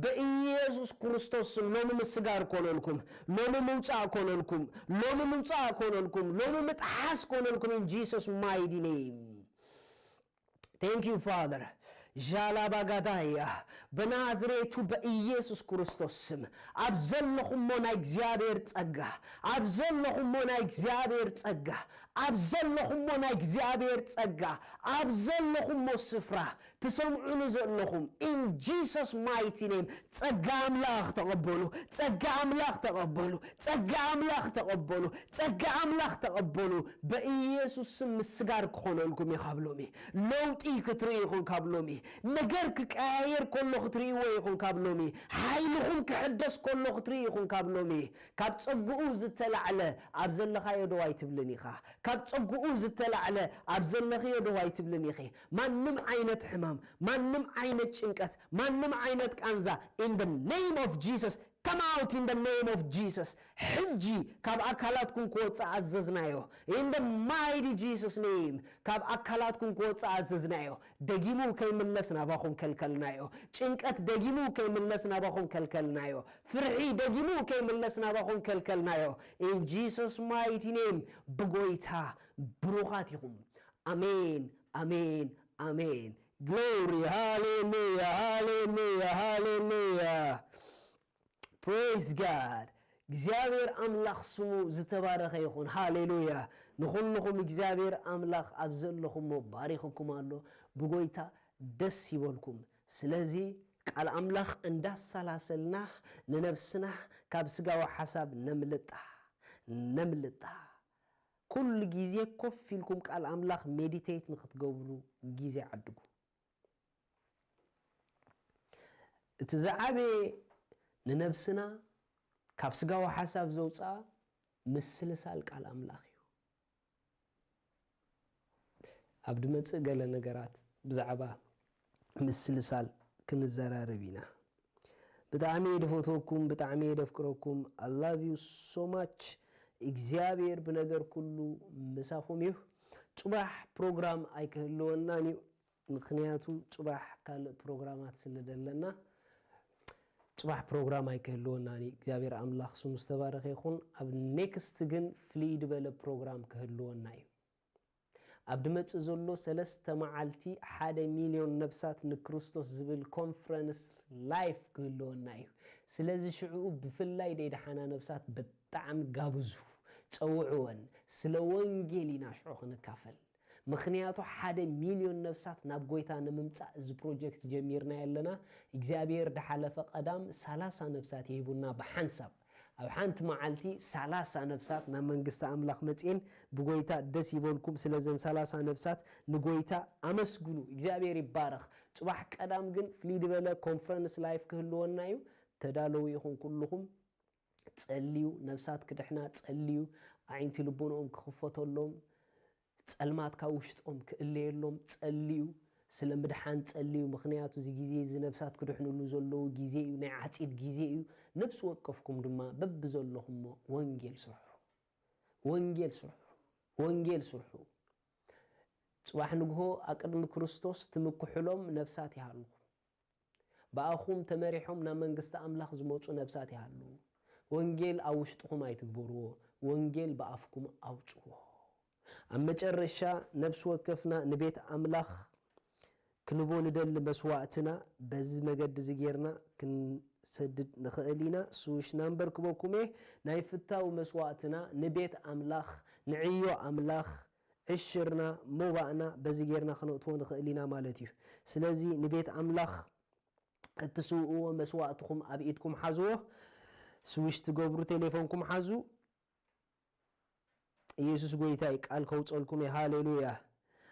በኢየሱስ ክርስቶስ ስም ሎሚ ምስጋር ኮነልኩም፣ ሎሚ ምውጻእ ኮነልኩም፣ ሎሚ ምውጻእ ኮነልኩም፣ ሎሚ ምጥሓስ ኮነልኩም in Jesus mighty name። Thank you, Father. ዣላባጋዳያ፣ በናዝሬቱ በኢየሱስ ክርስቶስ ስም፣ ኣብ ዘለኹሞ ናይ እግዚኣብሔር ጸጋ፣ ኣብ ዘለኹሞ ናይ እግዚኣብሔር ጸጋ፣ ኣብ ዘለኹሞ ናይ እግዚኣብሔር ጸጋ፣ ኣብ ዘለኹሞ ስፍራ ትሰምዑኒ ዘለኹም፣ in Jesus mighty name፣ ጸጋ ኣምላኽ ተቐበሉ፣ ጸጋ ኣምላኽ ተቐበሉ፣ ጸጋ ኣምላኽ ተቐበሉ፣ ጸጋ ኣምላኽ ተቐበሉ። በኢየሱስ ስም ምስጋር ክኾነልኩም እዩ ካብ ሎሚ። ለውጢ ክትርኢ ኢኹም ካብ ሎሚ። ነገር ክቀያየር ከሎ ክትርእይዎ ኢኹም ካብ ሎሚ። ሓይልኹም ክሕደስ ከሎ ክትርኢ ኢኹም ካብ ሎሚ። ካብ ጸግኡ ዝተላዕለ ኣብ ዘለኻዮ ደው ኣይትብልን ኢኻ። ካብ ጸግኡ ዝተላዕለ ኣብ ዘለኽዮ ደው ኣይትብልን ኢኺ። ማንም ዓይነት ሕማም፣ ማንም ዓይነት ጭንቀት፣ ማንም ዓይነት ቃንዛ in the name of Jesus come out in the name of Jesus። ሕጂ ካብ ኣካላትኩም ክወጽእ ኣዘዝናዮ። In the mighty Jesus name፣ ካብ ኣካላትኩም ክወጽእ ኣዘዝናዮ። ደጊሙ ከይምለስ ናባኹም ከልከልናዮ። ጭንቀት ደጊሙ ከይምለስ ናባኹም ከልከልናዮ። ፍርሒ ደጊሙ ከይምለስ ናባኹም ከልከልናዮ። In Jesus mighty name፣ ብጎይታ ብሩኻት ኢኹም። ኣሜን፣ ኣሜን፣ ኣሜን። ግሎሪ፣ ሃሌሉያ፣ ሃሌሉያ፣ ሃሌሉያ። Praise God። እግዚኣብሔር ኣምላኽ ስሙ ዝተባረኸ ይኹን። ሃሌሉያ። ንኹልኹም እግዚኣብሔር ኣምላኽ ኣብ ዘለኹሞ ባሪኽኩም ኣሎ። ብጎይታ ደስ ይበልኩም። ስለዚ ቃል ኣምላኽ እንዳሰላሰልና ንነብስና ካብ ስጋዊ ሓሳብ ነምልጣ፣ ነምልጣ። ኩሉ ግዜ ኮፍ ኢልኩም ቃል ኣምላኽ ሜዲቴት ንኽትገብሩ ግዜ ዓድጉ። እቲ ዝዓበየ ንነብስና ካብ ስጋዊ ሓሳብ ዘውፅኣ ምስልሳል ቃል ኣምላኽ እዩ። ኣብ ድመጽእ ገለ ነገራት ብዛዕባ ምስልሳል ክንዘራረብ ኢና። ብጣዕሚ እየ ድፈትወኩም፣ ብጣዕሚ እየ ደፍቅረኩም። I love you so much። እግዚኣብሔር ብነገር ኩሉ ምሳኹም እዩ። ጽባሕ ፕሮግራም ኣይክህልወናን እዩ፣ ምኽንያቱ ጽባሕ ካልእ ፕሮግራማት ስለ ደለና ጽባሕ ፕሮግራም ኣይክህልወናን እዩ። እግዚኣብሔር ኣምላኽ ስሙ ዝተባረኸ ይኹን። ኣብ ኔክስት ግን ፍልይ ዝበለ ፕሮግራም ክህልወና እዩ። ኣብ ድመጽእ ዘሎ ሰለስተ መዓልቲ ሓደ ሚልዮን ነብሳት ንክርስቶስ ዝብል ኮንፈረንስ ላይፍ ክህልወና እዩ። ስለዚ ሽዕኡ ብፍላይ ደይደሓና ነብሳት ብጣዕሚ ጋብዙ፣ ጸውዕወን። ስለ ወንጌል ኢና ሽዑ ክንካፈል። ምኽንያቱ ሓደ ሚልዮን ነብሳት ናብ ጎይታ ንምምጻእ እዚ ፕሮጀክት ጀሚርና ኣለና። እግዚኣብሔር ድሓለፈ ቀዳም ሰላሳ ነብሳት የሂቡና ብሓንሳብ። ኣብ ሓንቲ መዓልቲ ሰላሳ ነብሳት ናብ መንግስቲ ኣምላኽ መጽኤን ብጎይታ ደስ ይበልኩም። ስለዘን ሰላሳ ነብሳት ንጎይታ ኣመስግኑ። እግዚኣብሔር ይባረኽ። ጽባሕ ቀዳም ግን ፍልይ ዝበለ ኮንፈረንስ ላይፍ ክህልወና እዩ። ተዳለዉ ይኹን ኩልኹም። ጸልዩ፣ ነብሳት ክድሕና ጸልዩ፣ ኣዒንቲ ልቦንኦም ክኽፈተሎም፣ ጸልማት ካብ ውሽጦም ክእለየሎም ጸልዩ። ስለ ምድሓን ጸልዩ፣ ምኽንያቱ እዚ ግዜ እዚ ነብሳት ክድሕንሉ ዘለዉ ግዜ እዩ፣ ናይ ዓጺድ ግዜ እዩ። ነብሲ ወከፍኩም ድማ በብዘለኹሞ ወንጌል ስርሑ። ወንጌል ስርሑ። ወንጌል ስርሑ። ጽባሕ ንግሆ ኣቅድሚ ክርስቶስ ትምክሕሎም ነብሳት ይሃልኹም። ብኣኹም ተመሪሖም ናብ መንግስቲ ኣምላኽ ዝመጹ ነብሳት ይሃሉ። ወንጌል ኣብ ውሽጥኹም ኣይትግበርዎ፣ ወንጌል ብኣፍኩም ኣውጽዎ። ኣብ መጨረሻ ነብሲ ወከፍና ንቤት ኣምላኽ ክንቦ ንደሊ መስዋእትና በዚ መገዲ እዚ ጌርና ክንሰድድ ንኽእል ኢና። ስዊሽ ናምበር ክበኩም እየ። ናይ ፍታው መስዋእትና ንቤት ኣምላኽ፣ ንዕዮ ኣምላኽ፣ ዕሽርና፣ ሞባእና በዚ ጌርና ክነእትዎ ንኽእል ኢና ማለት እዩ። ስለዚ ንቤት ኣምላኽ እትስውእዎ መስዋእትኹም ኣብ ኢድኩም ሓዝዎ። ስዊሽ ትገብሩ ቴሌፎንኩም ሓዙ። ኢየሱስ ጎይታ እዩ። ቃል ከውጸልኩም እየ። ሃሌሉያ።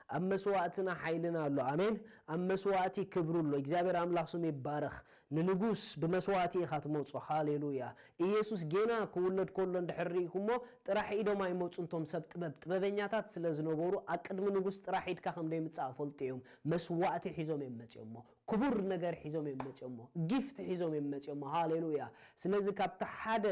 ኣብ መስዋእትና ሓይልና ኣሎ። ኣሜን። ኣብ መስዋእቲ ክብሩ ኣሎ። እግዚኣብሔር ኣምላኽ ስሙ ይባረኽ። ንንጉስ ብመስዋእቲ ኢኻ ትመጾ። ሃሌሉያ። ኢየሱስ ጌና ክውለድ ከሎ እንድሕር ርኢኹሞ ጥራሕ ኢዶም ኣይመጹን። እቶም ሰብ ጥበብ፣ ጥበበኛታት ስለ ዝነበሩ ኣብ ቅድሚ ንጉስ ጥራሕ ኢድካ ከም ደይምጻእ ፈልጡ እዮም። መስዋእቲ ሒዞም እዮም መጺኦሞ። ክቡር ነገር ሒዞም እዮም መጺኦሞ። ጊፍት ሒዞም እዮም መጺኦሞ። ሃሌሉያ። ስለዚ ካብቲ ሓደ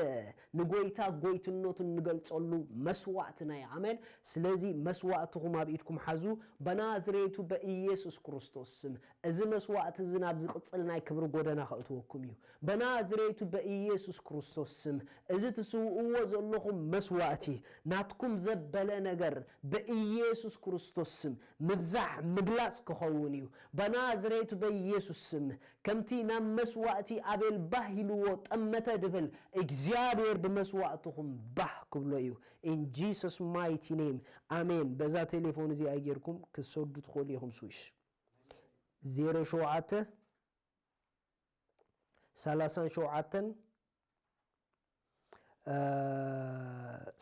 ንጎይታ ጎይትነቱ እንገልጸሉ መስዋእትና እዩ። ኣሜን። ስለዚ መስዋእትኹም ኣብ ኢድኩም ሓዙ፣ በናዝሬቱ በኢየሱስ ክርስቶስ ስም። እዚ መስዋእቲ እዚ ናብ ዝቕጽል ናይ ክብሪ ጎደና ከእትወኩም እዩ። በናዝሬቱ በኢየሱስ ክርስቶስ ስም። እዚ ትስውእዎ ዘለኹም መስዋእቲ ናትኩም ዘበለ ነገር በኢየሱስ ክርስቶስ ስም ምብዛሕ ምግላጽ ክኸውን እዩ። በናዝሬቱ በኢየሱስ ስም ከምቲ ናብ መስዋእቲ ኣቤል ባህ ኢልዎ ጠመተ ድብል እግዚኣብሔር ብመስዋእትኹም ባህ ክብሎ እዩ። In Jesus mighty name. ኣሜን። በዛ ቴሌፎን እዚኣ ጌርኩም ክትሰዱ ትኽእሉ ኢኹም። ስዊሽ ዜሮ ሸውዓተ ሰላሳን ሸውዓተን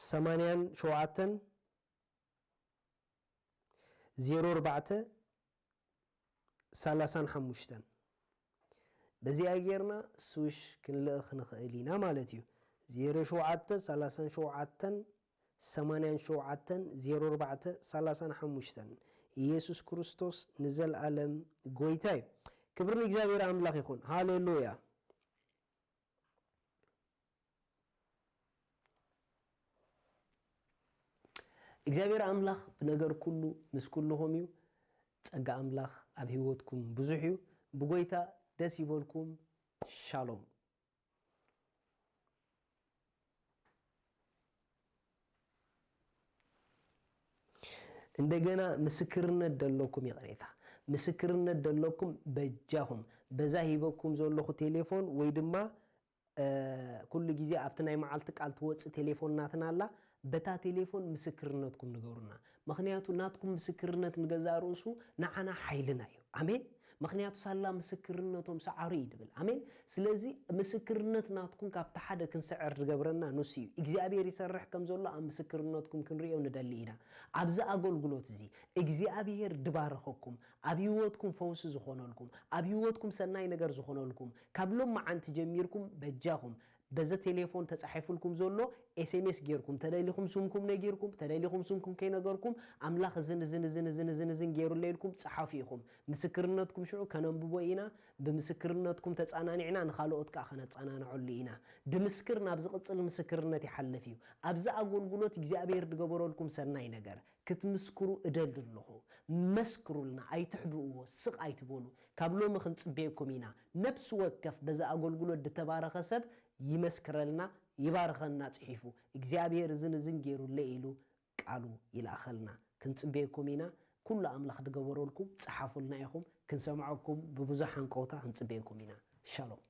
ሰማንያን ሸውዓተን ዜሮ ኣርባዕተ ሰላሳን ሓሙሽተን። በዚኣ ጌርና ስዊሽ ክንልእኽ ንኽእል ኢና ማለት እዩ። ዜሮ ሸውዓተ ሰላሳን ሸውዓተን ሰማንያን ሸውዓተን ዜሮ ኣርባዕተ ሰላሳን ሓሙሽተን። ኢየሱስ ክርስቶስ ንዘለኣለም ጎይታ እዩ። ክብሪ ንእግዚኣብሔር ኣምላኽ ይኹን። ሃሌሉያ። እግዚኣብሔር ኣምላኽ ብነገር ኩሉ ምስ ኩልኹም እዩ። ጸጋ ኣምላኽ ኣብ ህይወትኩም ብዙሕ እዩ። ብጎይታ ደስ ይበልኩም። ሻሎም። እንደገና ምስክርነት ደለኩም፣ ይቕሬታ፣ ምስክርነት ደለኩም በጃኹም በዛ ሂበኩም ዘለኹ ቴሌፎን ወይ ድማ ኩሉ ግዜ ኣብቲ ናይ መዓልቲ ቃል ትወጽእ ቴሌፎን ናትና ኣላ፣ በታ ቴሌፎን ምስክርነትኩም ንገሩና። ምኽንያቱ ናትኩም ምስክርነት ንገዛእ ርእሱ ንዓና ሓይልና እዩ። ኣሜን። ምኽንያቱ ሳላ ምስክርነቶም ሰዓሩ እዩ ድብል። ኣሜን። ስለዚ ምስክርነት ናትኩም ካብቲ ሓደ ክንስዕር ዝገብረና ንሱ እዩ። እግዚኣብሔር ይሰርሕ ከም ዘሎ ኣብ ምስክርነትኩም ክንርእዮ ንደሊ ኢና። ኣብዚ ኣገልግሎት እዚ እግዚኣብሔር ድባረኸኩም፣ ኣብ ህይወትኩም ፈውሲ ዝኾነልኩም፣ ኣብ ህይወትኩም ሰናይ ነገር ዝኾነልኩም፣ ካብ ሎማዓንቲ ጀሚርኩም በጃኹም በዚ ቴሌፎን ተጻሒፉልኩም ዘሎ ኤስኤምኤስ ጌርኩም፣ ተደሊኹም ስምኩም ነጊርኩም፣ ተደሊኹም ስምኩም ከይነገርኩም፣ ኣምላኽ እዝን እዝን እዝን እዝን እዝን እዝን ጌሩለይ ኢልኩም ጸሓፉ ኢኹም። ምስክርነትኩም ሽዑ ከነንብቦ ኢና። ብምስክርነትኩም ተጸናኒዕና ንኻልኦት ከኣ ከነጸናንዐሉ ኢና። ድምስክር ናብ ዝቕጽል ምስክርነት ይሓልፍ እዩ። ኣብዚ ኣገልግሎት እግዚኣብሔር ዝገበረልኩም ሰናይ ነገር ክትምስክሩ እደሊ ኣለኹ። መስክሩልና፣ ኣይትሕብእዎ፣ ስቕ ኣይትበሉ። ካብ ሎሚ ክንጽበየኩም ኢና። ነፍሲ ወከፍ በዚ ኣገልግሎት ዝተባረኸ ሰብ ይመስክረልና፣ ይባርኸና ጽሒፉ፣ እግዚኣብሔር እዝን እዝን ጌሩለይ ኢሉ ቃሉ ይልኣኸልና። ክንጽበየኩም ኢና። ኩሉ ኣምላኽ ዝገበረልኩም ጽሓፉልና ኢኹም። ክንሰምዐኩም ብብዙሕ ሃንቀውታ ክንጽበየኩም ኢና። ሻሎም።